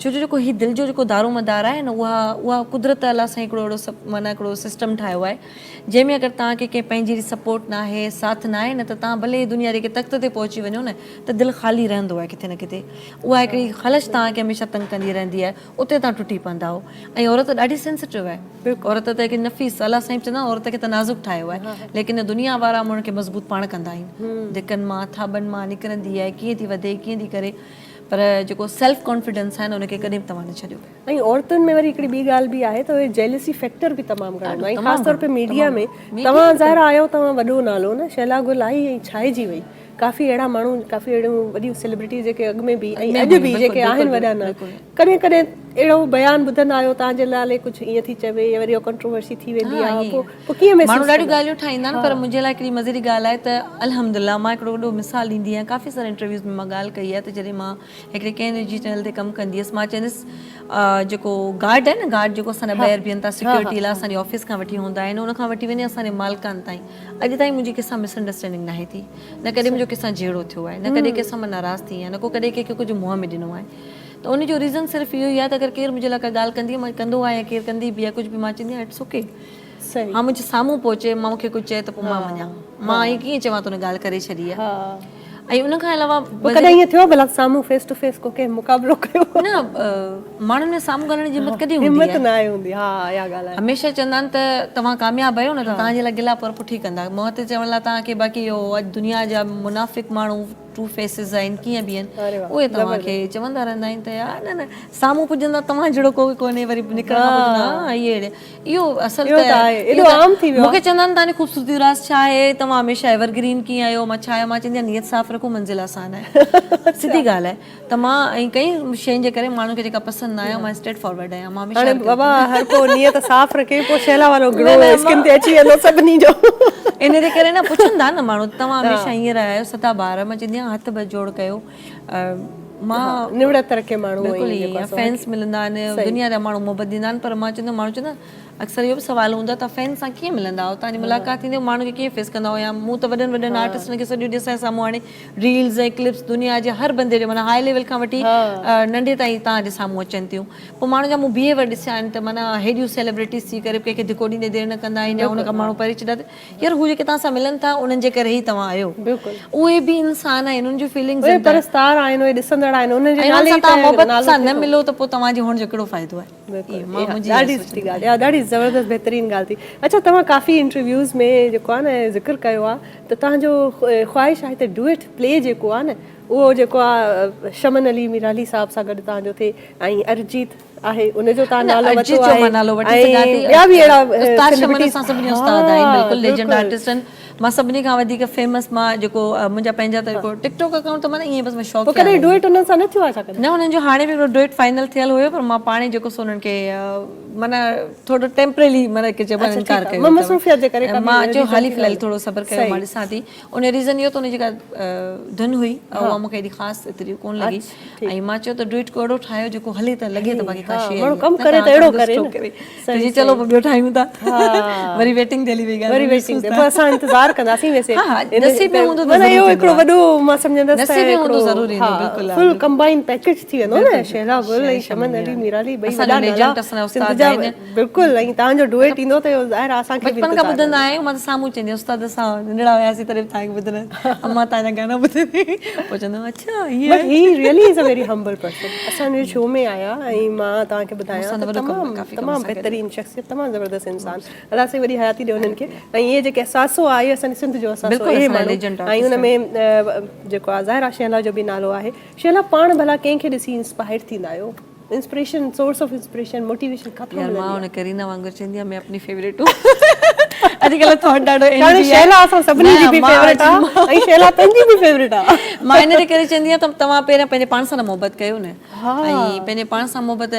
ڇو جو جيڪو هي دل جو جيڪو دارو مدار آهي نه اها اها قدرت الله سائين هڪڙو اهڙو سڀ معنيٰ هڪڙو سسٽم ٺاهيو آهي جنهن ۾ اگر توهان کي ڪنهن پنهنجي جي سپورٽ ناهي ساٿ ناهي نه ته توهان ڀلي دنيا جي ڪنهن تخت تي پهچي وڃو نه ته دل خالي رهندو آهي ڪٿي نه ڪٿي اها هڪڙي خلش توهان کي هميشه تنگ ڪندي رهندي آهي اتي توهان ٽٽي پوندا آهو ۽ عورت ڏاڍي سينسيٽو آهي عورت ته هڪ نفيس الله سائين به چوندا آهن عورت کي ته نازڪ ٺاهيو آهي ليڪن دنيا وارا ان کي مضبوط پاڻ ڪندا آهن ڌڪن مان ٿاٻن مان نڪرندي آهي ڪيئن ٿي وڌي ڪيئن ٿي ڪري پر جيڪو سيلف ڪانفيڊنس آهي نه ان کي ڪڏهن به توهان نه ڇڏيو. ۽ عورتن ۾ وري هڪڙي ٻي ڳالهه به آهي ته اهي جيلسي فيڪٽر به تمام گهڻو هوندو آهي ۽ خاص طور تي ميڊيا ۾ توهان ظاهر آهيو توهان وڏو نالو نه شهلا گل آئي ۽ ڇائجي وئي ڪافي اهڙا ماڻهو ڪافي اهڙيون وڏيون سيلبرٽيز جيڪي اڳ ۾ به ۽ اڄ به جيڪي آهن وڏا نالا ڪڏهن ڪڏهن اهڙو بيان ٻڌندا آهيو توهان جي نالي ڪجهه ائين ٿي چوي يا وري اها ڪنٽروورسي ٿي ويندي آهي پوء پوء ڪيئن محسوس ماڻهو ڏاڍيون ڳالهيون ٺاهيندا آهن پر منهنجي لاء هڪڙي مزي جي ڳالهه آهي ته الحمدلله مان هڪڙو وڏو مثال ڏيندي آهيان ڪافي سارا انٽرويوز ۾ مان ڳالهه ڪئي آهي ته جڏهن مان هڪڙي ڪنهن نجي چينل تي ڪم ڪندي هيس مان چوندس جيڪو گارڊ آهي نه گارڊ جيڪو اسان جا ٻاهر بيهن ٿا سيڪيورٽي لاء اسان جي آفيس کان وٺي هوندا آهن ان کان وٺي وڃي اسان جي مالڪان تائين اڄ تائين منهنجي ڪنهن سان مس انڊرسٽينڊنگ ناهي ٿي نه ڪڏهن منهنجو ڪنهن سان جهيڙو ٿيو آهي نه ڪڏهن ڪنهن سان مان ناراض ٿي آهيان نه ڪو ڪڏهن ڪنهن کي ڪجهه منهن ۾ ڏنو آهي ته ان جو ريزن صرف اهو ئي آهي ته اگر ڪير منهنجي لاء ڪا ڳالهه ڪندي مان ڪندو آهي يا ڪير ڪندي به آهي ڪجهه به مان چوندي آهيان it's okay ها منهنجي سامهون پهچي مان مونکي ڪجهه چئي ته پوء مان مڃان مان ائين ڪيئن چوان ته ان ڳالهه ڪري ڇڏي آهي ۽ ان کان علاوه پوء ڪڏهن ائين ٿيو ڀلا سامهون فيس ٽو فيس ڪو ڪنهن مقابلو ڪيو نه ماڻهن ۾ سامهون ڳالهائڻ جي همت ڪڏهن هوندي همت نه آهي هوندي ها اها ڳالهه آهي هميشه چوندا آهن ته توهان ڪامياب آهيو نه ته توهان جي لاء گلا پر پٺي ڪندا منهن تي چوڻ لاء توهان کي باقي اهو اڄ دنيا جا منافق ماڻهو ٽو فيسز آهن ڪيئن به آهن اهي توهان کي چوندا رهندا آهن ته يار نه نه سامهون پڄندا توهان جهڙو ڪو ڪونهي وري نڪرڻ کان پوء چوندا ها هي اهڙي اهو اصل ته ايڏو عام ٿي ويو مون کي چوندا آهن توهان جي خوبصورتي جو راز ڇا آهي توهان هميشه ايور گرين ڪيئن آهيو مان ڇا آهيان مان چوندي آهيان نيت صاف رکو منزل آسان آهي سڌي ڳالهه آهي ته مان ۽ ڪئي شين جي ڪري ماڻهن کي جيڪا پسند نه آهي مان اسٽريٽ فارورڊ آهيان مان هميشه هاڻي بابا هر ڪو نيت صاف رکي پوء شهلا وارو گلو اسڪن تي اچي ويندو سڀني جو ان جي ڪري نه پڇندا نه ماڻهو توهان هميشه ائين رهيا آهيو سدا بهار مان چوندي آهيان هٿ ٻه جوڙ ڪيو مان نوڙت رکي ماڻهو بلڪل ائين فينس ملندا آهن دنيا جا ماڻهو محبت ڏيندا آهن پر مان چوندي ماڻهو چوندا اڪثر اهو به سوال هوندو آهي توهان فين سان ڪيئن ملندا آهيو توهان جي ملاقات ٿيندي آهي ماڻهن کي ڪيئن فيس ڪندا آهيو يا مون ته وڏن وڏن آرٽسٽن کي سڄو ڏينهن اسان جي سامهون آڻي ريلز ۽ ڪلپس دنيا جي هر بندي جو معنيٰ هاء ليول کان وٺي ننڍي تائين توهان جي سامهون اچن ٿيون پوء ماڻهن جا مون بيهيور ڏسيا آهن ته معنيٰ هيڏيون سيلبرٽيز ٿي ڪري به ڪنهن کي ڌڪو ڏيندي دير نه ڪندا آهن يا ان کان ماڻهو پري ڇڏا ته يار هو جيڪي توهان سان ملن ٿا انهن جي ڪري ئي توهان آهيو اهي به انسان آهن انهن جون فيلنگز اهي پرستار آهن اهي ڏسندڙ آهن انهن جي نالي ئي ته محبت سان نه ملو ته پوء توهان جي هئڻ جو ڪهڙو فائدو آهي. بلڪل ڏاڍي سٺي ڳالهه اها ڏاڍي زبردست بهترين ڳالهه ٿي اڇا توهان ڪافي انٽرويوز ۾ جيڪو آهي نه ذڪر ڪيو آهي ته توهان جو خواهش آهي ته ڊوئٽ پلي جيڪو آهي نه اهو جيڪو آهي شمن علي ميرالي صاحب سان گڏ توهان جو ٿئي ۽ ارجيت آهي ان جو توهان نالو ورتو آهي مان نالو وٺي سگهان ٿي ٻيا به اهڙا استاد شمن اسان سڀني استاد آهن بلڪل ليجنڊ آرٽسٽ آهن. مان سڀني کان وڌيڪ فيمس مان جيڪو منهنجا پنهنجا ته هڪڙو ٽڪ ٽاڪ اڪائونٽ ته معنيٰ ائين بس مان شوق پوء ڪڏهن ڊوئيٽ انهن سان نه ٿيو آهي ڇا ڪڏهن؟ نه انهن جو هاڻي به هڪڙو ڊوئيٽ فائنل ٿيل هيو پر مان پاڻ ئي جيڪو سو انهن کي معنيٰ ٿورو ٽيمپريلي معنيٰ ڪي چئبو آهي انڪار ڪيو مان مصروفيت جي ڪري مان چيو حالي في الحال ٿورو صبر ڪيو مان ڏسان ٿي ان ريزن اهو ته ان جي جيڪا ڌن هئي اها مون کي ايڏي خاص ايتري ڪون لڳي ۽ مان چيو ته ڊوئيٽ ڪو اهڙو ٺاهيو جيڪو هلي ته لڳي ته باقي ڪا شيء ماڻهو ڪم ڪري ته اهڙو ڪري نه ته جي چلو پوء ٻيو ٺاهيون ٿا وري ويٽنگ تي هلي وئي ڳالهه وري ويٽنگ تي پوء اسان انتظار ڪنداسين ويسي ها نصيب ۾ هوندو ته معنيٰ اهو هڪڙو وڏو مان سمجهندس ته نصيب ۾ هوندو ضرور ايندو بلڪل فل ڪمبائن پيڪيج ٿي ويندو نه شهلا گل ۽ شمن علي ميرالي ٻئي وڏا نالا سنڌ جا بلڪل ۽ توهان جو ڊوئيٽ ايندو ته اهو ظاهر آهي اسان کي به بچپن کان ٻڌندا آهيون مان ته سامهون چوندي آهيان استاد اسان ننڍڙا هياسين تڏهن به توهان کي ٻڌندا امان توهان جا گانا ٻڌندي پوء چوندو هو اڇا هيئن but he really is a very humble person اسان جي شو ۾ آيا ۽ مان توهان کي ٻڌايان ته تمام تمام بهترين شخصيت تمام زبردست انسان الله سائين وڏي حياتي ڏي انهن کي ۽ اهي جيڪي اثاثو آهي اسان جي سنڌ جو اثاثو اهي ماڻهو ۽ ان ۾ جيڪو آهي ظاهر آهي شهلا جو به نالو آهي شهلا پاڻ ڀلا ڪنهن کي ڏسي انسپائر ٿيندا آهيو inspiration source of inspiration motivation ڪٿان يار مان ان ڪرينا وانگر چوندي آهيان مين اپني فيوريٽ هون اڄڪلهه ٿاٽ ڏاڍو هاڻي شيلا اسان سڀني جي به فيوريٽ آ ۽ شيلا پنهنجي به فيوريٽ آ مان ان جي ڪري چوندي آهيان ته توهان پهريان پنهنجي پاڻ سان محبت ڪيو نه ۽ پنهنجي پاڻ سان محبت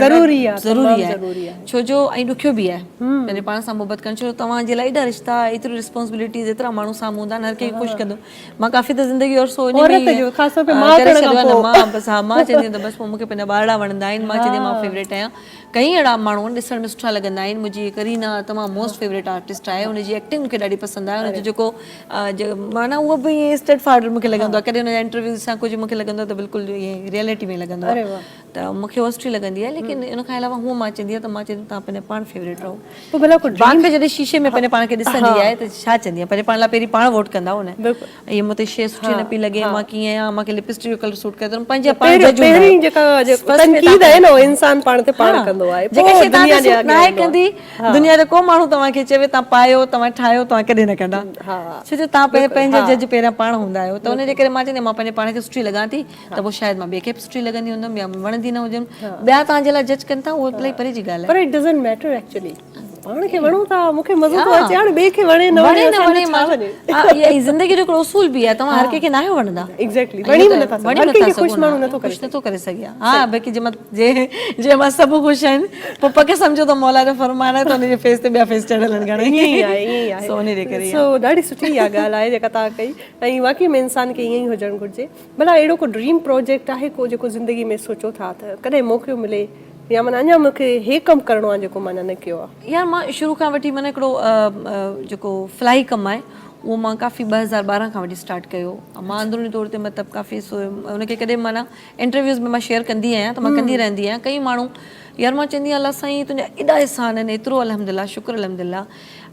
ضروري آ ضروري آهي ڇو جو ۽ ڏکيو به آهي پنهنجي پاڻ سان محبت ڪرڻ ڇو جو توهان جي لاء ايڏا رشتا ايتريون ريسپانسبلٽيز ايترا ماڻهو سامهون هوندا آهن هر ڪنهن کي خوش ڪندو مان ڪافي ته زندگي جو عرصو انهي عورت جو خاص طور تي ماء ٿيڻ کان پوء مان بس ها مان چوندي آهيان ته بس پوء مون کي پنهنجا ٻارڙا وڻندا آهن مان چوندي آهيان مان فيوريٽ آهيان ڪئي اهڙا ماڻهو آهن ڏسڻ ۾ سٺا لڳندا آهن منهنجي ڪرينا تمام موسٽ فيوريٽ آرٽسٽ آهي ان جي ايڪٽنگ مون کي ڏاڍي پسند آهي ان جو جيڪو معنيٰ اهو به ائين اسٽريٽ فارورڊ مون کي لڳندو آهي ڪڏهن ان جا انٽرويوز ڏسان ڪجهه مون کي لڳندو آهي ته بلڪل ائين ريئلٽي ۾ لڳندو آهي ته مون کي اها سٺي لڳندي آهي ليڪن ان کان علاوه هونء مان چوندي آهيان ته مان چوندي آهيان توهان پنهنجي پاڻ فيوريٽ رهو. پوء ڀلا ڪو ڊريم. باک جڏهن شيشي ۾ پنهنجي پاڻ کي ڏسندي آهي ته ڇا چوندي آهي پنهنجي پاڻ لاء پهرين پاڻ ووٽ ڪندا هو نه هيء مون تي شيء سٺي نه پئي لڳي مان ڪيئن آهيان مان کي لپسٽڪ جو ڪلر سوٽ ڪري ٿو پنهنجي پاڻ جج هوندا پهرين جيڪا تنقيد آهي نه اهو انسان پاڻ تي پاڻ ڪندو آهي جيڪا شيء توهان تي سوٽ ناهي ڪندي دنيا جو ڪو ماڻهو توهان کي چوي توهان پايو توهان ٺاهيو توهان ڪڏهن نه ڪندا ڇو جو توهان پنهنجا جج پهريان پاڻ هوندا آهيو ته ان جي ڪري مان چوندي آهيان مان پنهنجي پاڻ کي سٺي لڳان ٿي ته پوء شايد مان ٻئي کي به سٺي لڳندي هوندم يا وڻندي نه هجيم. ٻيا توهان جي لاء جج ڪن ٿا اهو الاهي پري جي ڳالهه آهي. پر it doesn't matter actually پاڻ کي وڻون ٿا مون کي مزو ٿو اچي هاڻي ٻئي کي وڻي نه وڻي اسان جو ڇا وڃي. ها اها زندگي جو هڪڙو اصول به آهي توهان هر ڪنهن کي ناهيو وڻندا. ايگزيڪٽلي وڻي به نٿا سگهو هر ڪنهن کي خوش ماڻهو نٿو ڪري خوش نٿو ڪري سگهي ها باقي جي جي مان سڀ خوش آهن پوء پڪ سمجهو ته مولا جو فرمان آهي ته ان جي فيس تي ٻيا فيس چڙهيل آهن گهڻا ئي ائين ئي آهي ائين ئي آهي سو ان جي ڪري سو ڏاڍي سٺي اها ڳالهه آهي جيڪا توهان ڪئي ۽ واقعي ۾ انسان کي ائين ئي هجڻ گهرجي. ڀلا اهڙو ڪو ڊريم پروجيڪٽ آهي ڪو جيڪو زندگي ۾ سوچو ٿا ته ڪڏهن موقعو ملي يا معنيٰ اڃا مون کي هي ڪم ڪرڻو آهي جيڪو مان اڃا نه ڪيو آهي. يار مان شروع کان وٺي معنيٰ هڪڙو جيڪو فلاحي ڪم آهي اهو مان ڪافي 2012 کان وٺي اسٽارٽ ڪيو مان اندروني طور تي مطلب ڪافي سو ان کي ڪڏهن معنيٰ انٽرويوز ۾ مان شيئر ڪندي آهيان ته مان ڪندي رهندي آهيان ڪئي ماڻهو يار مان چوندي آهيان الله سائين تنهنجا ايڏا احسان آهن ايترو الحمدلله شڪر الحمدلله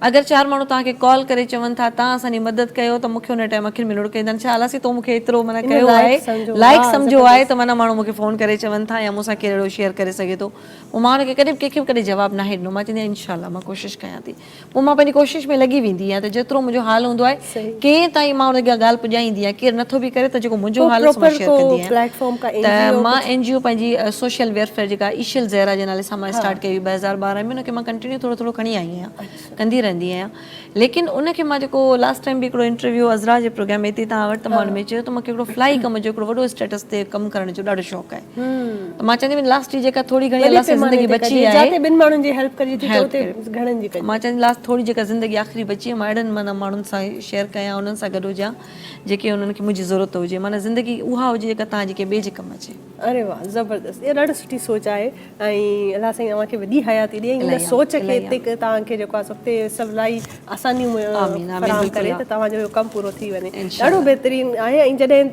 اگر چار ماڻهو توهان کي ڪال ڪري چون ٿا توهان اسان جي مدد ڪيو ته مون کي ان ٽائيم اکين ۾ لڙڪ ايندا آهن ڇا الله سائين تو مون کي ايترو معنيٰ ڪيو آهي لائق سمجهيو آهي ته معنيٰ ماڻهو مون کي فون ڪري چون ٿا يا مون سان ڪير اهڙو شيئر ڪري سگهي ٿو پوء مان ان کي ڪڏهن به ڪنهن کي به ڪڏهن جواب ناهي ڏنو مان چوندي آهيان انشاء الله مان ڪوشش ڪيان ٿي پوء مان پنهنجي ڪوشش ۾ لڳي ويندي آهيان ته جيترو منهنجو حال هوندو آهي ڪنهن تائين مان ان کي ڳالهه پڄائيندي آهيان ڪير نٿو به ڪري ته جيڪو منهنجو حال آهي سو مان شيئر ڪندي آهيان ته مان اين جي او پنهنجي سوشل ويلفيئر جيڪا ايشل زهرا جي نالي سان مان اسٽارٽ ڪئي هئي 2012 ۾ ان کي مان ڪنٽينيو ٿورو ٿورو کڻي آئي آهيان ڪندي رهندي آهيان ليڪن ان کي مان جيڪو لاسٽ ٽائيم به هڪڙو انٽرويو عذرا جي پروگرام ۾ هتي توهان وٽ ته مان ان ۾ چيو ته مون کي هڪڙو فلاحي ڪم جو هڪڙو وڏو اسٽيٽس تي ڪم ڪرڻ جو ڏاڍو شوق آهي ته مان چوندي لاسٽ جي جيڪا ٿوري گهڻي الله سائين زندگي بچي آهي جاتي ٻن ماڻهن جي هيلپ ڪجي ٿي ته اتي گهڻن جي ڪجي مان چوندي لاسٽ ٿوري جيڪا زندگي آخري بچي آهي مان اهڙن معنيٰ ماڻهن سان شيئر ڪيان انهن سان گڏ هجان جيڪي انهن کي منهنجي ضرورت هجي معنيٰ زندگي اها هجي جيڪا توهان جي ڪنهن ٻئي جي ڪم اچي. اري واه زبردست اها ڏاڍي سٺي سوچ آهي ۽ الله سائين اوهان کي وڏي حياتي ڏي ۽ ان سوچ کي اتي توهان کي جيڪو آهي سو اتي سولائي آسانيون فراهم ڪري ته توهان جو اهو ڪم پورو ٿي وڃي ڏاڍو بهترين آهي ۽ جڏهن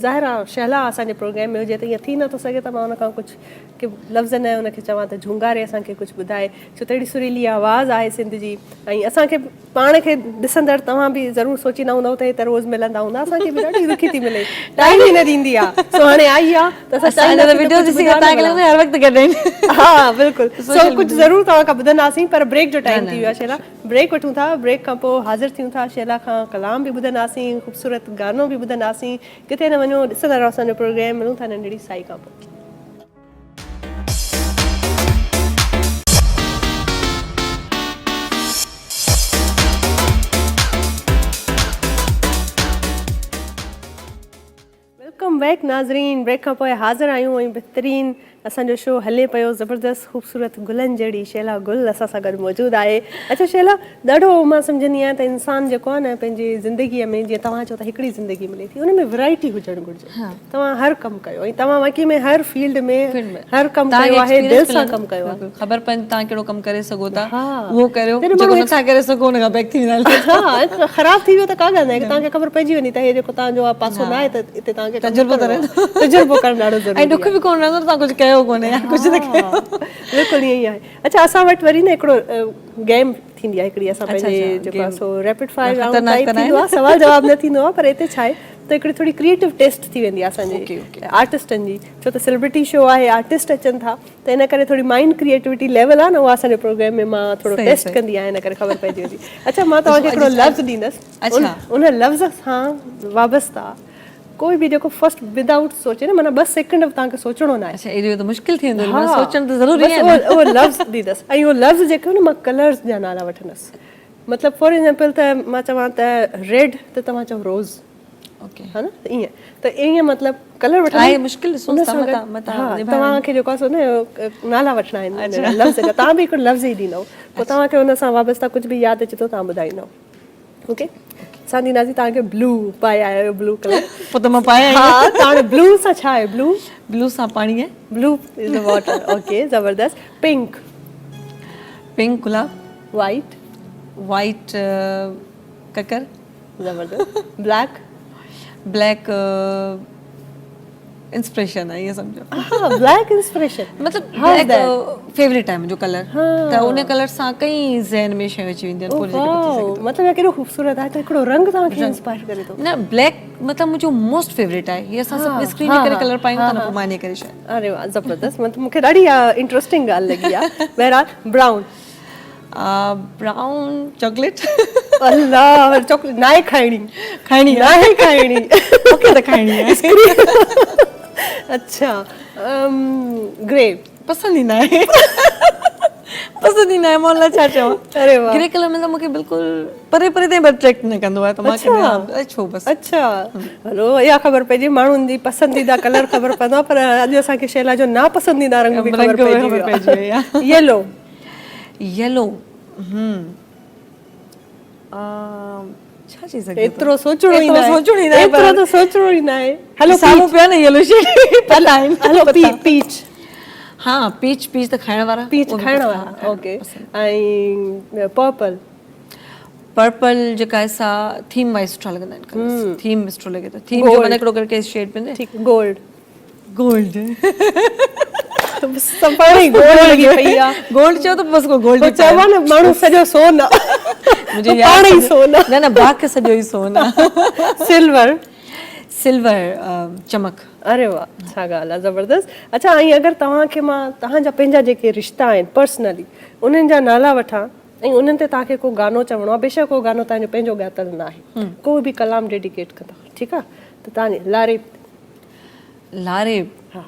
ظاهر آهي شهلا اسان جي پروگرام ۾ هجي ته ائين ٿي نٿو سگهي ته مان ان کان ڪجهه ڪي لفظ نه ان کي چوان ته جهونگاري اسان کي ڪجهه ٻڌائي ڇو ته اهڙي سريلي آواز آهي سنڌ جي ۽ اسان کي پاڻ کي ڏسندڙ توهان به ضرور سوچيندا هوندؤ ته هي ته روز ملندا هوندا اسان کي به ڏاڍي ڏکي ٿي ملي ٽائيم ئي نه ڏيندي آهي سو هاڻي آئي آهي ته اسان چاهينداسين ته وڊيو ڏسي توهان کي لڳندو هر وقت گڏ آهن ها بلڪل سو ڪجهه ضرور توهان کان ٻڌنداسين پر بريڪ جو ٽائيم ٿي ويو آهي شهلا بريڪ وٺون ٿا بريڪ کان پوء حاضر ٿيون ٿا شيلا کان ڪلام به ٻڌنداسين خوبصورت گانو به ٻڌنداسين ڪٿي نه وڃو ڏسندا رهو اسان جو پروگرام ملون ٿا ننڍڙي سائي کان پوء. Welcome back ناظرين بريڪ کان پوء حاضر آهيون ۽ بهترين اسان جو شو هلي پيو زبردست خوبصورت گلن جهڙي شيلا گل اسان سان گڏ موجود آهي اڇا شيلا ڏاڍو مان سمجهندي آهيان ته انسان جيڪو آهي نه پنهنجي زندگي ۾ جيئن توهان چئو ته هڪڙي زندگي ملي ٿي ان ۾ ورائٽي هجڻ گهرجي توهان هر ڪم ڪيو ۽ توهان واقعي ۾ هر فيلڊ ۾ هر ڪم ڪيو آهي دل سان ڪم ڪيو آهي خبر پوي توهان ڪهڙو ڪم ڪري سگهو ٿا اهو ڪريو جيڪو نٿا ڪري سگهو ان کان بيڪ ٿي ويندا ها خراب ٿي ويو ته ڪا ڳالهه ناهي توهان کي خبر پئجي ويندي ته هي جيڪو توهان جو پاسو ناهي ته اتي توهان کي تجربو ته رهندو تجربو ڪرڻ ڏاڍو ضروري ۽ ڏک به ڪونه رهندو توهان ڪجهه ڪيو ڪونهي يا ڪجهه نه ڪيو بلڪل ائين ئي آهي اڇا اسان وٽ وري نه هڪڙو گيم ٿيندي آهي هڪڙي اسان پنهنجي جيڪو آهي سو ريپڊ فائر رائونڊ ٽائپ ٿيندو آهي سوال جواب نه ٿيندو آهي پر هتي ڇا آهي ته هڪڙي ٿوري ڪريئيٽو ٽيسٽ ٿي ويندي آهي اسان جي آرٽسٽن جي ڇو ته سيلبرٽي شو آهي آرٽسٽ اچن ٿا ته ان ڪري ٿوري مائنڊ ڪريئيٽوٽي ليول آهي نه اها اسان جي پروگرام ۾ مان ٿورو ٽيسٽ ڪندي آهيان ان ڪري خبر پئجي ويندي اڇا مان توهان کي هڪڙو لفظ ڏيندس ان لفظ سان وابسته ڪوئي به جيڪو فرسٽ ود آئوٽ سوچي نه معنيٰ ٻه سيڪنڊ به توهان کي سوچڻو ناهي. اڇا اهو ته مشڪل ٿي ويندو معنيٰ سوچڻ ته ضروري آهي نه. بس اهو لفظ ڏيندس ۽ اهو لفظ جيڪو نه مان ڪلرز جا نالا وٺندس مطلب فار ايگزامپل ته مان چوان ته ريڊ ته توهان چئو روز اوڪي ها نه ائين ته ائين مطلب ڪلر وٺندس آهي مشڪل ڏسو ٿا متان متان توهان کي جيڪو آهي سو نه نالا وٺڻا آهن لفظ جا توهان به هڪڙو لفظ ئي ڏيندو پوء توهان کي ان سان وابسته ڪجهه به ياد اچي ٿو توهان ٻڌائيندو. اوڪي ساندي نازي توهان کي بلو پائي آيا آهيو بلو ڪلر پوء ته مان پائي آئي ها ته هاڻي بلو سان ڇا آهي بلو بلو سان پاڻي آهي بلو از واٽر اوڪي زبردست پنڪ پنڪ گلاب وائٽ وائٽ ڪڪر زبردست بليڪ بليڪ انسپريشن آهي ائين سمجهو ها بليڪ انسپريشن مطلب بليڪ فيوريٽ آهي منهنجو ڪلر ته ان ڪلر سان ڪئي ذهن ۾ شيون اچي وينديون آهن پوء جيڪي ٿي سگهي ٿو مطلب ڪيڏو خوبصورت آهي ته هڪڙو رنگ توهان کي انسپائر ڪري ٿو نه بليڪ مطلب منهنجو موسٽ فيوريٽ آهي هي اسان سڀ اسڪرين جي ڪري ڪلر پايون ٿا نه پوء مان ان ڪري شايد اري واه زبردست مطلب مونکي ڏاڍي انٽريسٽنگ ڳالهه لڳي آهي بهرحال براؤن برائون چاڪليٽ. الله وري چاڪليٽ ناهي کائڻي. کائڻي ناهي کائڻي. مونکي ته کائڻي آهي. اڇا گري. پسند ئي ناهي. پسند ئي ناهي مان ان لاء ڇا چوان. اري واه. گري ڪلر مطلب مونکي بلڪل پري پري تائين به اٽريڪٽ نه ڪندو آهي ته مان ڪڏهن ڇو بس. اڇا هلو اها خبر پئجي ماڻهن جي پسنديده ڪلر خبر پوندو آهي پر اڄ اسان کي شيلا جو ناپسنديده رنگ به خبر پئجي ويو آهي. يلو. يلو هم ڇا چئي سگهجي ٿو ايترو سوچڻو ئي ناهي سوچڻو ئي ناهي ايترو ته سوچڻو ئي ناهي هلو سامهون پيا نه يلو شيڊ پتا آهن هلو پيچ ها پيچ پيچ ته کائڻ وارا پيچ کائڻ وارا اوڪي ۽ پرپل پرپل جيڪا آهي سا ٿيم وائز سٺا لڳندا آهن ڪلرز ٿيم سٺو لڳي ٿو ٿيم جو معنيٰ ڪهڙو ڪهڙو شيڊ پوندي ٺيڪ گولڊ گولڊ پاڻ ئي گولڊ لڳي پئي آ گولڊ چئو ته بس گولڊ پوء چئبو آ نه ماڻهو سڄو سون آ منهنجو يار پاڻ ئي سون آ نه نه باک سڄو ئي سون آ سلور سلور چمڪ اري واه ڇا ڳالهه آ زبردست اڇا ۽ اگر توهان کي مان توهان جا پنهنجا جيڪي رشتا آهن پرسنلي انهن جا نالا وٺان ۽ انهن تي توهان کي ڪو گانو چوڻو آ بيشڪ اهو گانو توهان جو پنهنجو ڳاتل نه آهي ڪو به ڪلام ڊيڊيڪيٽ ڪندا ٺيڪ آ ته توهان جي لاري لاريب ها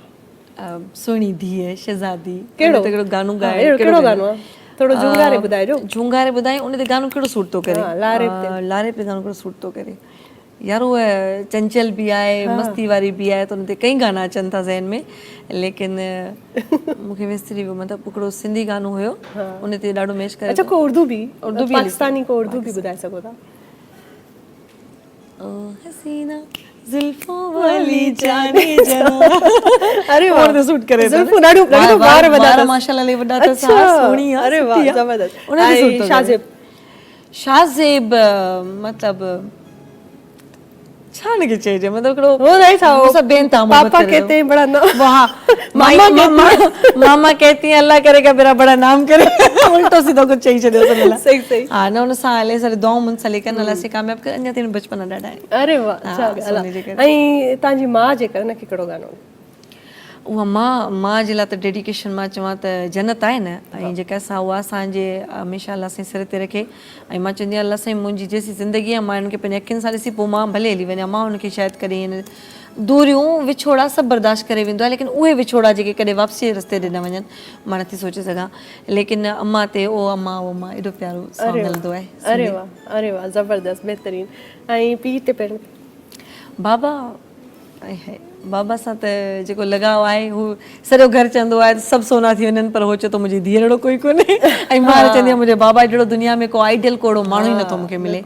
سهڻي ڌيء شهزادي ڪهڙو ان تي ڪهڙو گانو ڳايو اهڙو ڪهڙو گانو آ ٿورو جهونگاري ٻڌائجو جهونگاري ٻڌايون ان تي گانو ڪهڙو سوٽ ٿو ڪري ها لاريب تي لاريب تي گانو ڪهڙو سوٽ ٿو ڪري يار هو چنچل به آهي مستي واري به آهي ته ان تي ڪئي گانا اچن ٿا ذهن ۾ ليڪن مون کي وسري ويو مطلب هڪڙو سنڌي گانو هيو ان تي ڏاڍو ميچ ڪري اڇا ڪو اردو به اردو به پاڪستاني ڪو اردو به ٻڌائي سگهو ٿا او حسينا زلفون والي جاني جان اري واه ته سوٽ ڪري زلفون ڏاڍو ڏاڍو وار وڏا اٿس ماشاءالله لي وڏا اٿس ها سهڻي آ اري واه زبردست ان تي سوٽ ٿو شاهزيب شاهزيب مطلب ڇا ان کي چئجي مطلب هڪڙو هو نه ڇا هو سڀ بي انتها محبت پاپا ڪهتي هين بڙا نام واه ماما ماما ڪهتي هين الله ڪري گا ميرا بڙا نام ڪري الٽو سيڌو ڪجهه چئي ڇڏيو اٿس الله صحيح صحيح ها نه ان سان الاهي ساري دعائون منسلڪ آهن الله سي ڪامياب ڪري اڃا تائين بچپنا ڏاڍا آهن اري واه ڇا ڳالهه آ ۽ توهان جي ماء جيڪر ان کي ڪهڙو گانو اها ماء ماء جي لاء ته ڊيڊيڪيشن مان چوان ته جنت آهي نه ۽ جيڪا سا اها اسان جي هميشه الله سائين سر تي رکي ۽ مان چوندي آهيان الله سائين منهنجي جيسين زندگي آهي مان هن کي پنهنجي اکين سان ڏسي پوء مان ڀلي هلي وڃان مان هن کي شايد ڪڏهن هن دوريون وڇوڙا سڀ برداشت ڪري ويندو آهي ليڪن اهي وڇوڙا جيڪي ڪڏهن واپسي جي رستي ڏي نه وڃن مان نٿي سوچي سگهان ليڪن امان تي او امان او امان ايڏو پيارو سانگ هلندو آهي اري واه اري واه زبردست بهترين ۽ پيء تي پهريون بابا. آئي هائي بابا سان ته جيڪو لڳاء آهي هو سڄو گهر چوندو آهي ته سڀ سونا ٿي وڃن پر هو چئي ٿو منهنجي ڌيء جهڙو ڪوئي ڪونهي ۽ مان چوندي آهيان منهنجي بابا جهڙو دنيا ۾ ڪو آئيڊيل ڪو اهڙو ماڻهو ئي نٿو مونکي ملي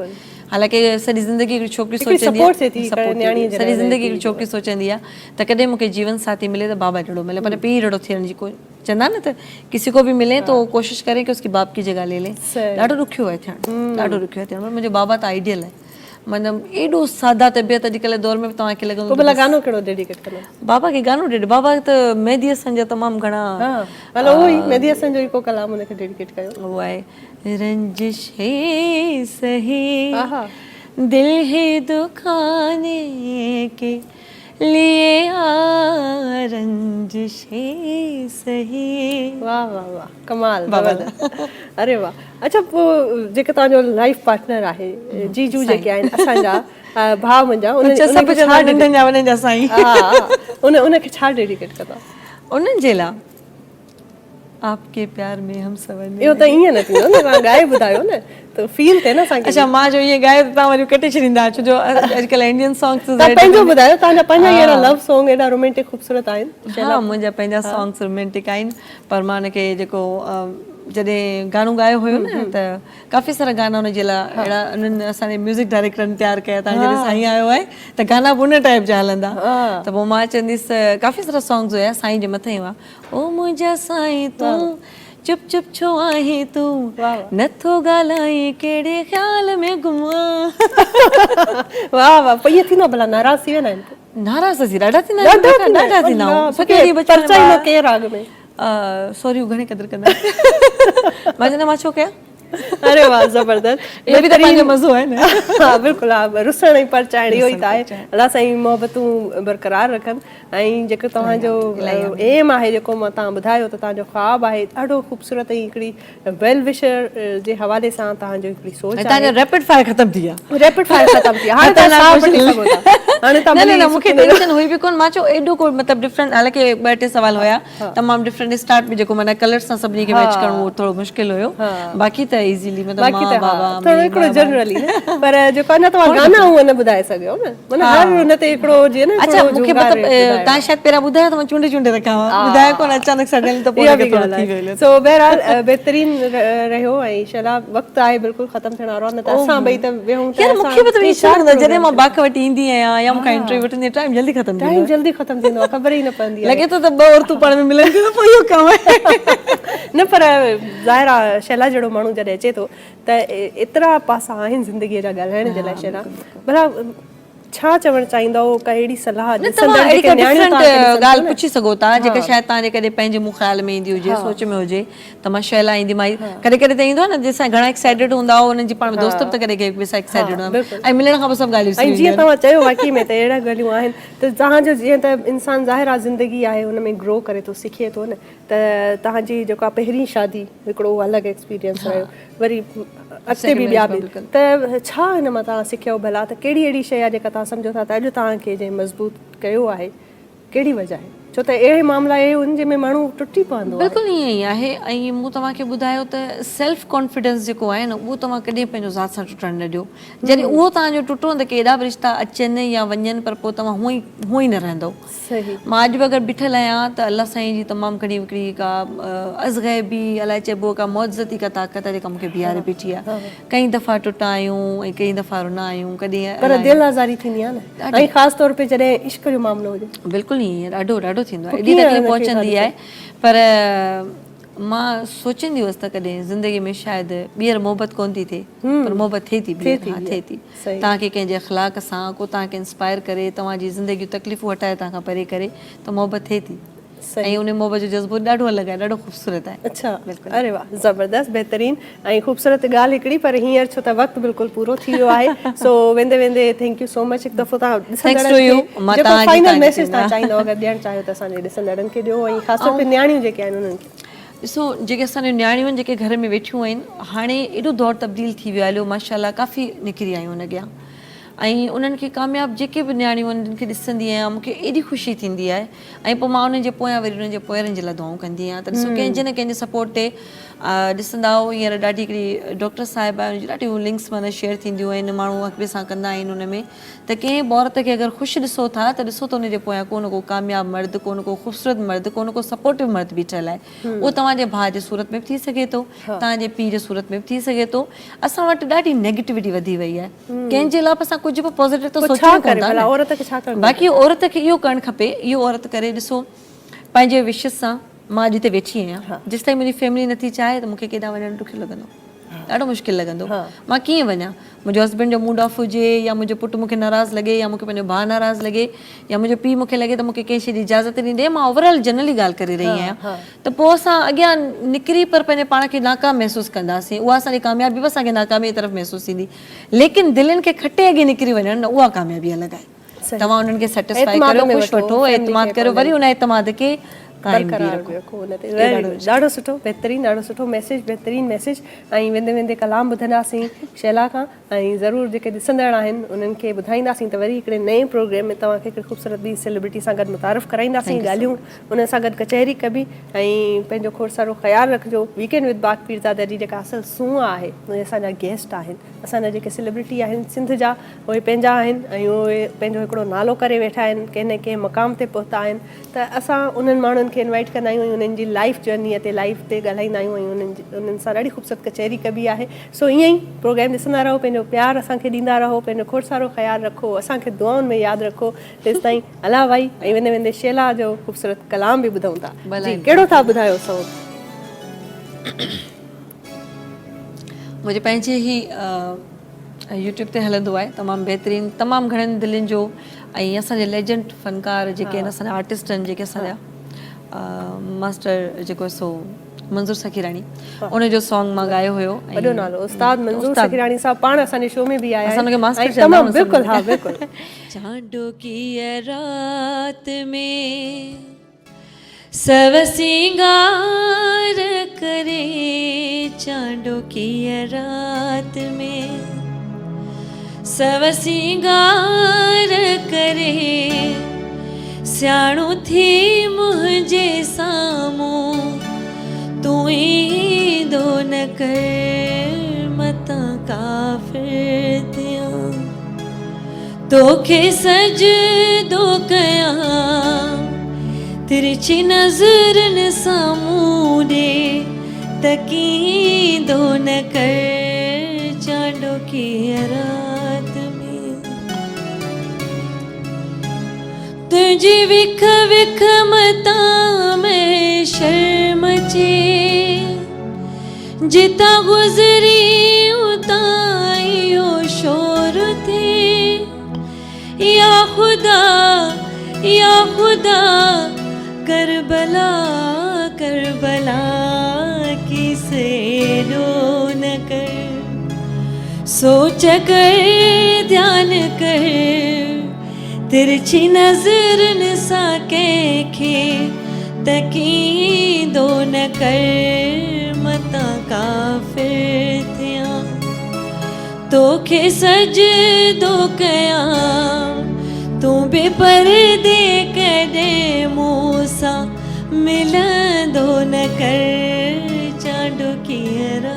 حالانڪه سڄي زندگي هڪڙي ڇوڪري سوچيندي آهي سڄي زندگي هڪڙي ڇوڪري سوچيندي آهي ته ڪڏهن مونکي جيون ساٿي ملي ته بابا جهڙو ملي پر پيء جهڙو ٿيڻ جي ڪو چوندا نه ته ڪسي کو به ملي تو ڪوشش ڪري ڪي اس ڪي باپ ڪي جگهه لي لي ڏاڍو ڏکيو آهي ٿيڻ ڏاڍو ڏکيو آهي ٿيڻ پر منهنجو بابا ته آئيڊيل آهي معنيٰ ايڏو ساده طبيعت اڄڪلهه دور ۾ به توهان کي لڳندو پوء ڀلا گانو ڪهڙو ڊيڊيڪيٽ ڪندو؟ بابا کي گانو ڊيڊ بابا ته مهدي حسن جا تمام گهڻا ها هلو اهو ئي مهدي حسن جو ئي ڪو ڪلام ان کي ڊيڊيڪيٽ ڪيو. اهو آهي رنجش هي سهي دل هي دکاني ڪي ليي آ رنجش هي سهي. واه واه واه ڪمال زبردست اري واه اڇا پوء جيڪو توهان جو لائيف پارٽنر آهي جيجو جيڪي آهن اسان جا ڀاء منهنجا انهن سڀ چوندا ننڍن جا وڏن جا سائين ها ان ان کي ڇا ڊيڊيڪيٽ ڪندا انهن جي لا آپ ڪي پيار ۾ هم سنورني اهو ته ائين نه ٿيندو نه توهان ڳائي ٻڌايو نه ته فيل ٿئي نه اسان کي اڇا مان جو ائين ڳايو ته توهان وري ڪٽي ڇڏيندا ڇو جو اڄڪلهه انڊين سانگس توهان پنهنجو ٻڌايو توهان جا پنهنجا ئي اهڙا لو سانگ ايڏا رومينٽڪ خوبصورت آهن ها منهنجا پنهنجا سانگس رومينٽڪ آهن پر مان ان کي جيڪو جڏهن گانو ڳايو هيو نه ته ڪافي سارا گانا ان جي لاء اهڙا انهن اسان جي ميوزڪ ڊائريڪٽرن تيار ڪيا ته هاڻي جڏهن سائين آيو آهي ته گانا به ان ٽائيپ جا هلندا ته پوء مان چونديس ته ڪافي سارا سانگز هيا سائين جي مٿي هئا او منهنجا سائين تون چپ چپ ڇو آهين تون نٿو ڳالهائين ڪهڙي خيال ۾ گم آن. واهه واهه پوء ائين ٿيندو آهي ڀلا ناراض ٿي ويندا آهن پوء. ناراض ته ڏاڍا ٿيندا آهيون ڏاڍا ڏاڍا ٿيندا آهيون سڄو ڏينهن بچپن پرچائيندو ڪنهن راڳ ۾؟ سوريون گهڻي قدر ڪندا آهن مان چوندي آهيان مان ڇو ڪيان. اري واه زبردست اهو به ته پنهنجو مزو آهي نه. ها بلڪل ها رسڻ ۽ پرچائڻ اهو ئي ته آهي الله سائين محبتون برقرار رکن ۽ جيڪو توهان جو ايم آهي جيڪو مان توهان ٻڌايو ته توهان جو خواب آهي ڏاڍو خوبصورت ۽ هڪڙي ويل وشر جي حوالي سان توهان جو هڪڙي سوچ آهي. توهان جو ريپڊ فائر ختم ٿي ويا. ريپڊ فائر ختم ٿي ويا هاڻي توهان ساهه وٺي سگهو ٿا. هاڻي توهان نه نه نه مون کي ٽينشن هئي به ڪونه مان چيو ايڏو ڪو مطلب ڊفرنٽ حالانڪه ٻه ٽي سوال هيا تمام ڊفرنٽ اسٽارٽ ۾ جيڪو معنيٰ ڪلر سان سڀني کي ميچ ڪرڻو اهو ٿورو مشڪل هيو باقي ته ايزيلي مطلب باقي ته ها ٿورو هڪڙو جنرلي نه پر جيڪو اڃا توهان گانا هونء نه ٻڌائي سگهيو نه معنيٰ هر ان تي هڪڙو جيئن نه اڇا مون کي مطلب توهان شايد پهريان ٻڌايو ته مان چونڊي چونڊي رکان ها ٻڌايو ڪونه اچانڪ سڊنلي ته پوء ٿورو ٿي ويو سو بهرحال بهترين رهيو ۽ شهلا وقت آهي بلڪل ختم ٿيڻ وارو آهي نه ته اسان ٻئي ته ويهون ته يار مون کي به ته ائين ڇو لڳندو آهي جڏهن مان باک وٽ ايندي آهيان يا مون کان انٽرويو وٺندي آهيان ٽائيم جلدي ختم ٿيندو آهي ٽائيم جلدي ختم ٿيندو آهي خبر ئي نه پوندي آهي لڳي ٿو ته ٻه عورتون پاڻ ۾ ملن ٿيون ته پوء اهو ڪم آهي نه پر ظاهر آهي شهلا جهڙو ماڻهو جڏهن اچي ٿو ته ايترا پاسا آهن زندگي جا ڳالهائڻ جي لاء شهلا ڀلا ڇا چوڻ چاهيندؤ ڪا اهڙي صلاح نه توهان اهڙي ڪا ڊفرنٽ ڳالهه پڇي سگهو ٿا جيڪا شايد توهان جي ڪڏهن پنهنجي مون خيال ۾ ايندي هجي سوچ ۾ هجي ته مان شهلا ايندي مان ڪڏهن ڪڏهن ته ايندو آهي نه جنهن سان گهڻا ايڪسائيٽيڊ هوندا آهيو انهن جي پاڻ ۾ دوست به ته ڪڏهن هڪ ٻئي سان ايڪسائيٽيڊ هوندا آهن ۽ ملڻ کان پوء سڀ ڳالهيون وسري وينديون آهن. جيئن توهان چيو واقعي ۾ ته اهڙا ڳالهيون آهن ته توهان جو جيئن ته انسان ظاهر آهي زندگي آهي ان ۾ گرو ڪري ٿو سکي ٿو نه ته توهان جي جيڪا پهرين شادي هڪڙو الڳ ايڪسپيرينس رهيو وري اڳتي به ٻيا به ته ڇا هن مان توهان سکيو ڀلا ته ڪهڙي اهڙي شيء آهي جيڪا توهان سمجهو ٿا ته اڄ توهان کي جنهن مضبوط ڪيو آهي ڪهڙي وجه آهي ڇو ته اهڙي معاملا اهي آهن جنهن ۾ ماڻهو ٽٽي پوندو آهي. بلڪل ائين ئي آهي ۽ مون توهان کي ٻڌايو ته سيلف ڪانفيڊنس جيڪو آهي نه اهو توهان ڪڏهن پنهنجو ذات سان ٽٽڻ نه ڏيو جڏهن اهو توهان جو ٽٽو نه ته ڪيڏا به رشتا اچن يا وڃن پر پوء توهان هونئن ئي هونئن ئي نه رهندو مان اڄ به اگر بيٺل آهيان ته الله سائين جي تمام گهڻي هڪڙي ڪا ازغيبي الائي چئبو ڪا معجزتي ڪا طاقت آهي جيڪا مون کي بيهاري بيٺي آهي. ڪئين دفعا ٽٽا آهيون ۽ ڪئين دفعا رنا آهيون ڪڏهن پر دل آزاري ٿيندي آهي نه ۽ خاص طور تي جڏهن عشق جو معاملو هجي. بلڪل ائين ئي ڏاڍو ڏاڍو ٿيندو آهي ايڏي تڪليف پهچندي آهي پر مان سوچيندي هئس ته ڪڏهن زندگي ۾ شايد ٻيهر محبت ڪونه ٿي ٿئي پر محبت ٿئي ٿي ٻيهر ها ٿئي ٿي توهان کي ڪنهن جي اخلاق سان ڪو توهان کي انسپائر ڪري توهان جي زندگي جون تڪليفون هٽائي توهان کان پري ڪري ته محبت ٿئي ٿي ۽ ان محبت جو جذبو ڏاڍو الڳ آهي ڏاڍو خوبصورت آهي. اڇا اري واه زبردست بهترين ۽ خوبصورت ڳالهه هڪڙي پر هينئر ڇو ته وقت بلڪل پورو ٿي ويو آهي سو ويندي ويندي thank you سو مچ هڪ دفعو توهان ڏسندڙن کي جيڪو فائنل ميسيج توهان چاهيندو اگر ڏيڻ چاهيو ته اسان جي ڏسندڙن کي ڏيو ۽ خاص طور تي نياڻيون جيڪي آهن انهن کي. ڏسو جيڪي اسان جون نياڻيون آهن جيڪي گهر ۾ ويٺيون آهن هاڻي ايڏو دور تبديل ٿي ويو آهي هليو ماشاء الله ڪافي نڪري آيون آهن اڳيان. ۽ انهن کي ڪامياب جيڪي به نياڻيون آهن جن کي ڏسندي آهيان مون کي ايڏي خوشي ٿيندي آهي ۽ پوء مان انهن جي پويان وري انهن جي پوئرن جي لاء دعائون ڪندي آهيان ته ڏسو ڪنهن جي نه ڪنهن جي سپورٽ تي ڏسندا آهو هينئر ڏاڍي هڪڙي ڊاڪٽر صاحب آهي ان جون ڏاڍيون لنڪس معنيٰ شيئر ٿينديون آهن ماڻهو هڪ ٻئي سان ڪندا آهن ان ۾ ته ڪنهن به عورت کي اگر خوش ڏسو ٿا ته ڏسو ته ان جي پويان ڪو نه ڪو ڪامياب مرد ڪو نه ڪو خوبصورت مرد ڪو نه ڪو سپورٽو مرد بيٺل آهي اهو توهان جي ڀاء جي صورت ۾ به ٿي سگهي ٿو توهان جي پيء جي صورت ۾ به ٿي سگهي ٿو اسان وٽ ڏاڍي نيگيٽوٽي وڌي وئي آهي ڪنهن جي لاء به اسان ڪجهه به پازيٽو ته سوچيون ڪونه ٿا نه باقي عورت کي اهو ڪرڻ کپي اهو عورت ڪري ڏسو پنهنجي وشز سان مان اڄ هتي ويٺي آهيان جيستائين منهنجي فيملي نٿي چاهي ته مون کي ڪيڏانهن وڃڻ ڏکيو لڳندو ڏاڍو مشڪل لڳندو مان ڪيئن وڃان منهنجو هسبينڊ جو موڊ آف هجي يا منهنجو پٽ مون کي ناراض لڳي يا مون کي پنهنجو ڀاء ناراض لڳي يا منهنجو پيء مون کي لڳي ته مون کي ڪنهن شيء جي اجازت ني ڏي مان اوور آل جنرلي ڳالهه ڪري رهي آهيان ته پوء اسان اڳيان نڪري پر پنهنجي پاڻ کي ناڪام محسوس ڪنداسين اها اسان جي ڪاميابي به اسان کي ناڪامي جي طرف محسوس ٿيندي ليڪن دلين کي کٽي اڳي نڪري وڃڻ نه اها ڪاميابي الڳ آهي توهان انهن کي سيٽسفائي ڪريو خوش وٺو اعتماد ڪريو وري ان اعتماد کي قائم به رکو ڏاڍو سٺو بهترين ڏاڍو سٺو ميسيج بهترين ميسيج ۽ ويندي ويندي ڪلام ٻڌنداسين شيلا کان ۽ ضرور جيڪي ڏسندڙ آهن انهن کي ٻڌائينداسين ته وري هڪڙي نئين پروگرام ۾ توهان کي هڪڙي خوبصورت ٻي سيلبرٽي سان گڏ متعارف ڪرائينداسين ڳالهيون انهن سان گڏ ڪچهري ڪبي ۽ پنهنجو کوڙ سارو خيال رکجو ويڪينڊ وٿ باغ پيرزاده جي جيڪا اصل سونهن آهي اهي اسان جا گيسٽ آهن اسان جا جيڪي سيلبرٽي آهن سنڌ جا اهي پنهنجا آهن ۽ اهي پنهنجو هڪڙو نالو ڪري ويٺا آهن ڪنهن نه ڪنهن مقام تي پهتا آهن ته اسان انهن ماڻهن کي انوائيٽ ڪندا آهيون ۽ انهن جي لائيف جرنيء تي لائيف تي ڳالهائيندا آهيون ۽ انهن سان ڏاڍي خوبصورت ڪچهري ڪبي آهي سو ائين ئي پروگرام ڏسندا رهو پنهنجو پيار اسان کي ڏيندا رهو پنهنجو کوڙ سارو خيال رکو اسان کي دعائن ۾ ياد رکو تيستائين الله وائي ۽ ويندي ويندي شيلا جو خوبصورت ڪلام به ٻڌون ٿا جي ڪهڙو ٿا ٻڌايو سو. منهنجي پنهنجي هي يوٽيوب تي هلندو آهي تمام بهترين تمام گهڻن دلين جو ۽ اسان جي ليجنڊ فنڪار جيڪي آهن اسان جا آرٽسٽ آهن جيڪي اسان جا ماسٽر جيڪو سو منظور سخيراڻي ان جو سانگ مان ڳايو هيو وڏو نالو استاد منظور سخيراڻي صاحب پاڻ اسان جي شو ۾ به آيا اسان ان کي ماسٽر چوندا آهيون بلڪل ها بلڪل چانڊوڪيء رات ۾ سو سينگار ڪري چانڊوڪيء رات ۾، سو سينگار ڪري سياڻو ٿي منهنجي سامهون تون ايندو نه ڪر متان ڪافر ٿيان. توکي سجدو ڪيان ترڇي نظرن سان مون ڏي تڪيندو نه ڪر چانڊوڪيء رات ۾. تنهنجي وک وک متان محشر مچي جتان گذري اتان اهو شور ٿئي يا خدا يا خدا ڪربلا ڪربلا ڪيس ايڏو نه ڪر سوچ ڪر ڌيان ڪر ترڇي نظرن سان ڪنهن کي تڪيندو نه ڪر متان ڪافر ٿيان توکي سجدو ڪيان تون بي پردي ڪڏهن مون سان ملندو نه ڪر چانڊوڪيء.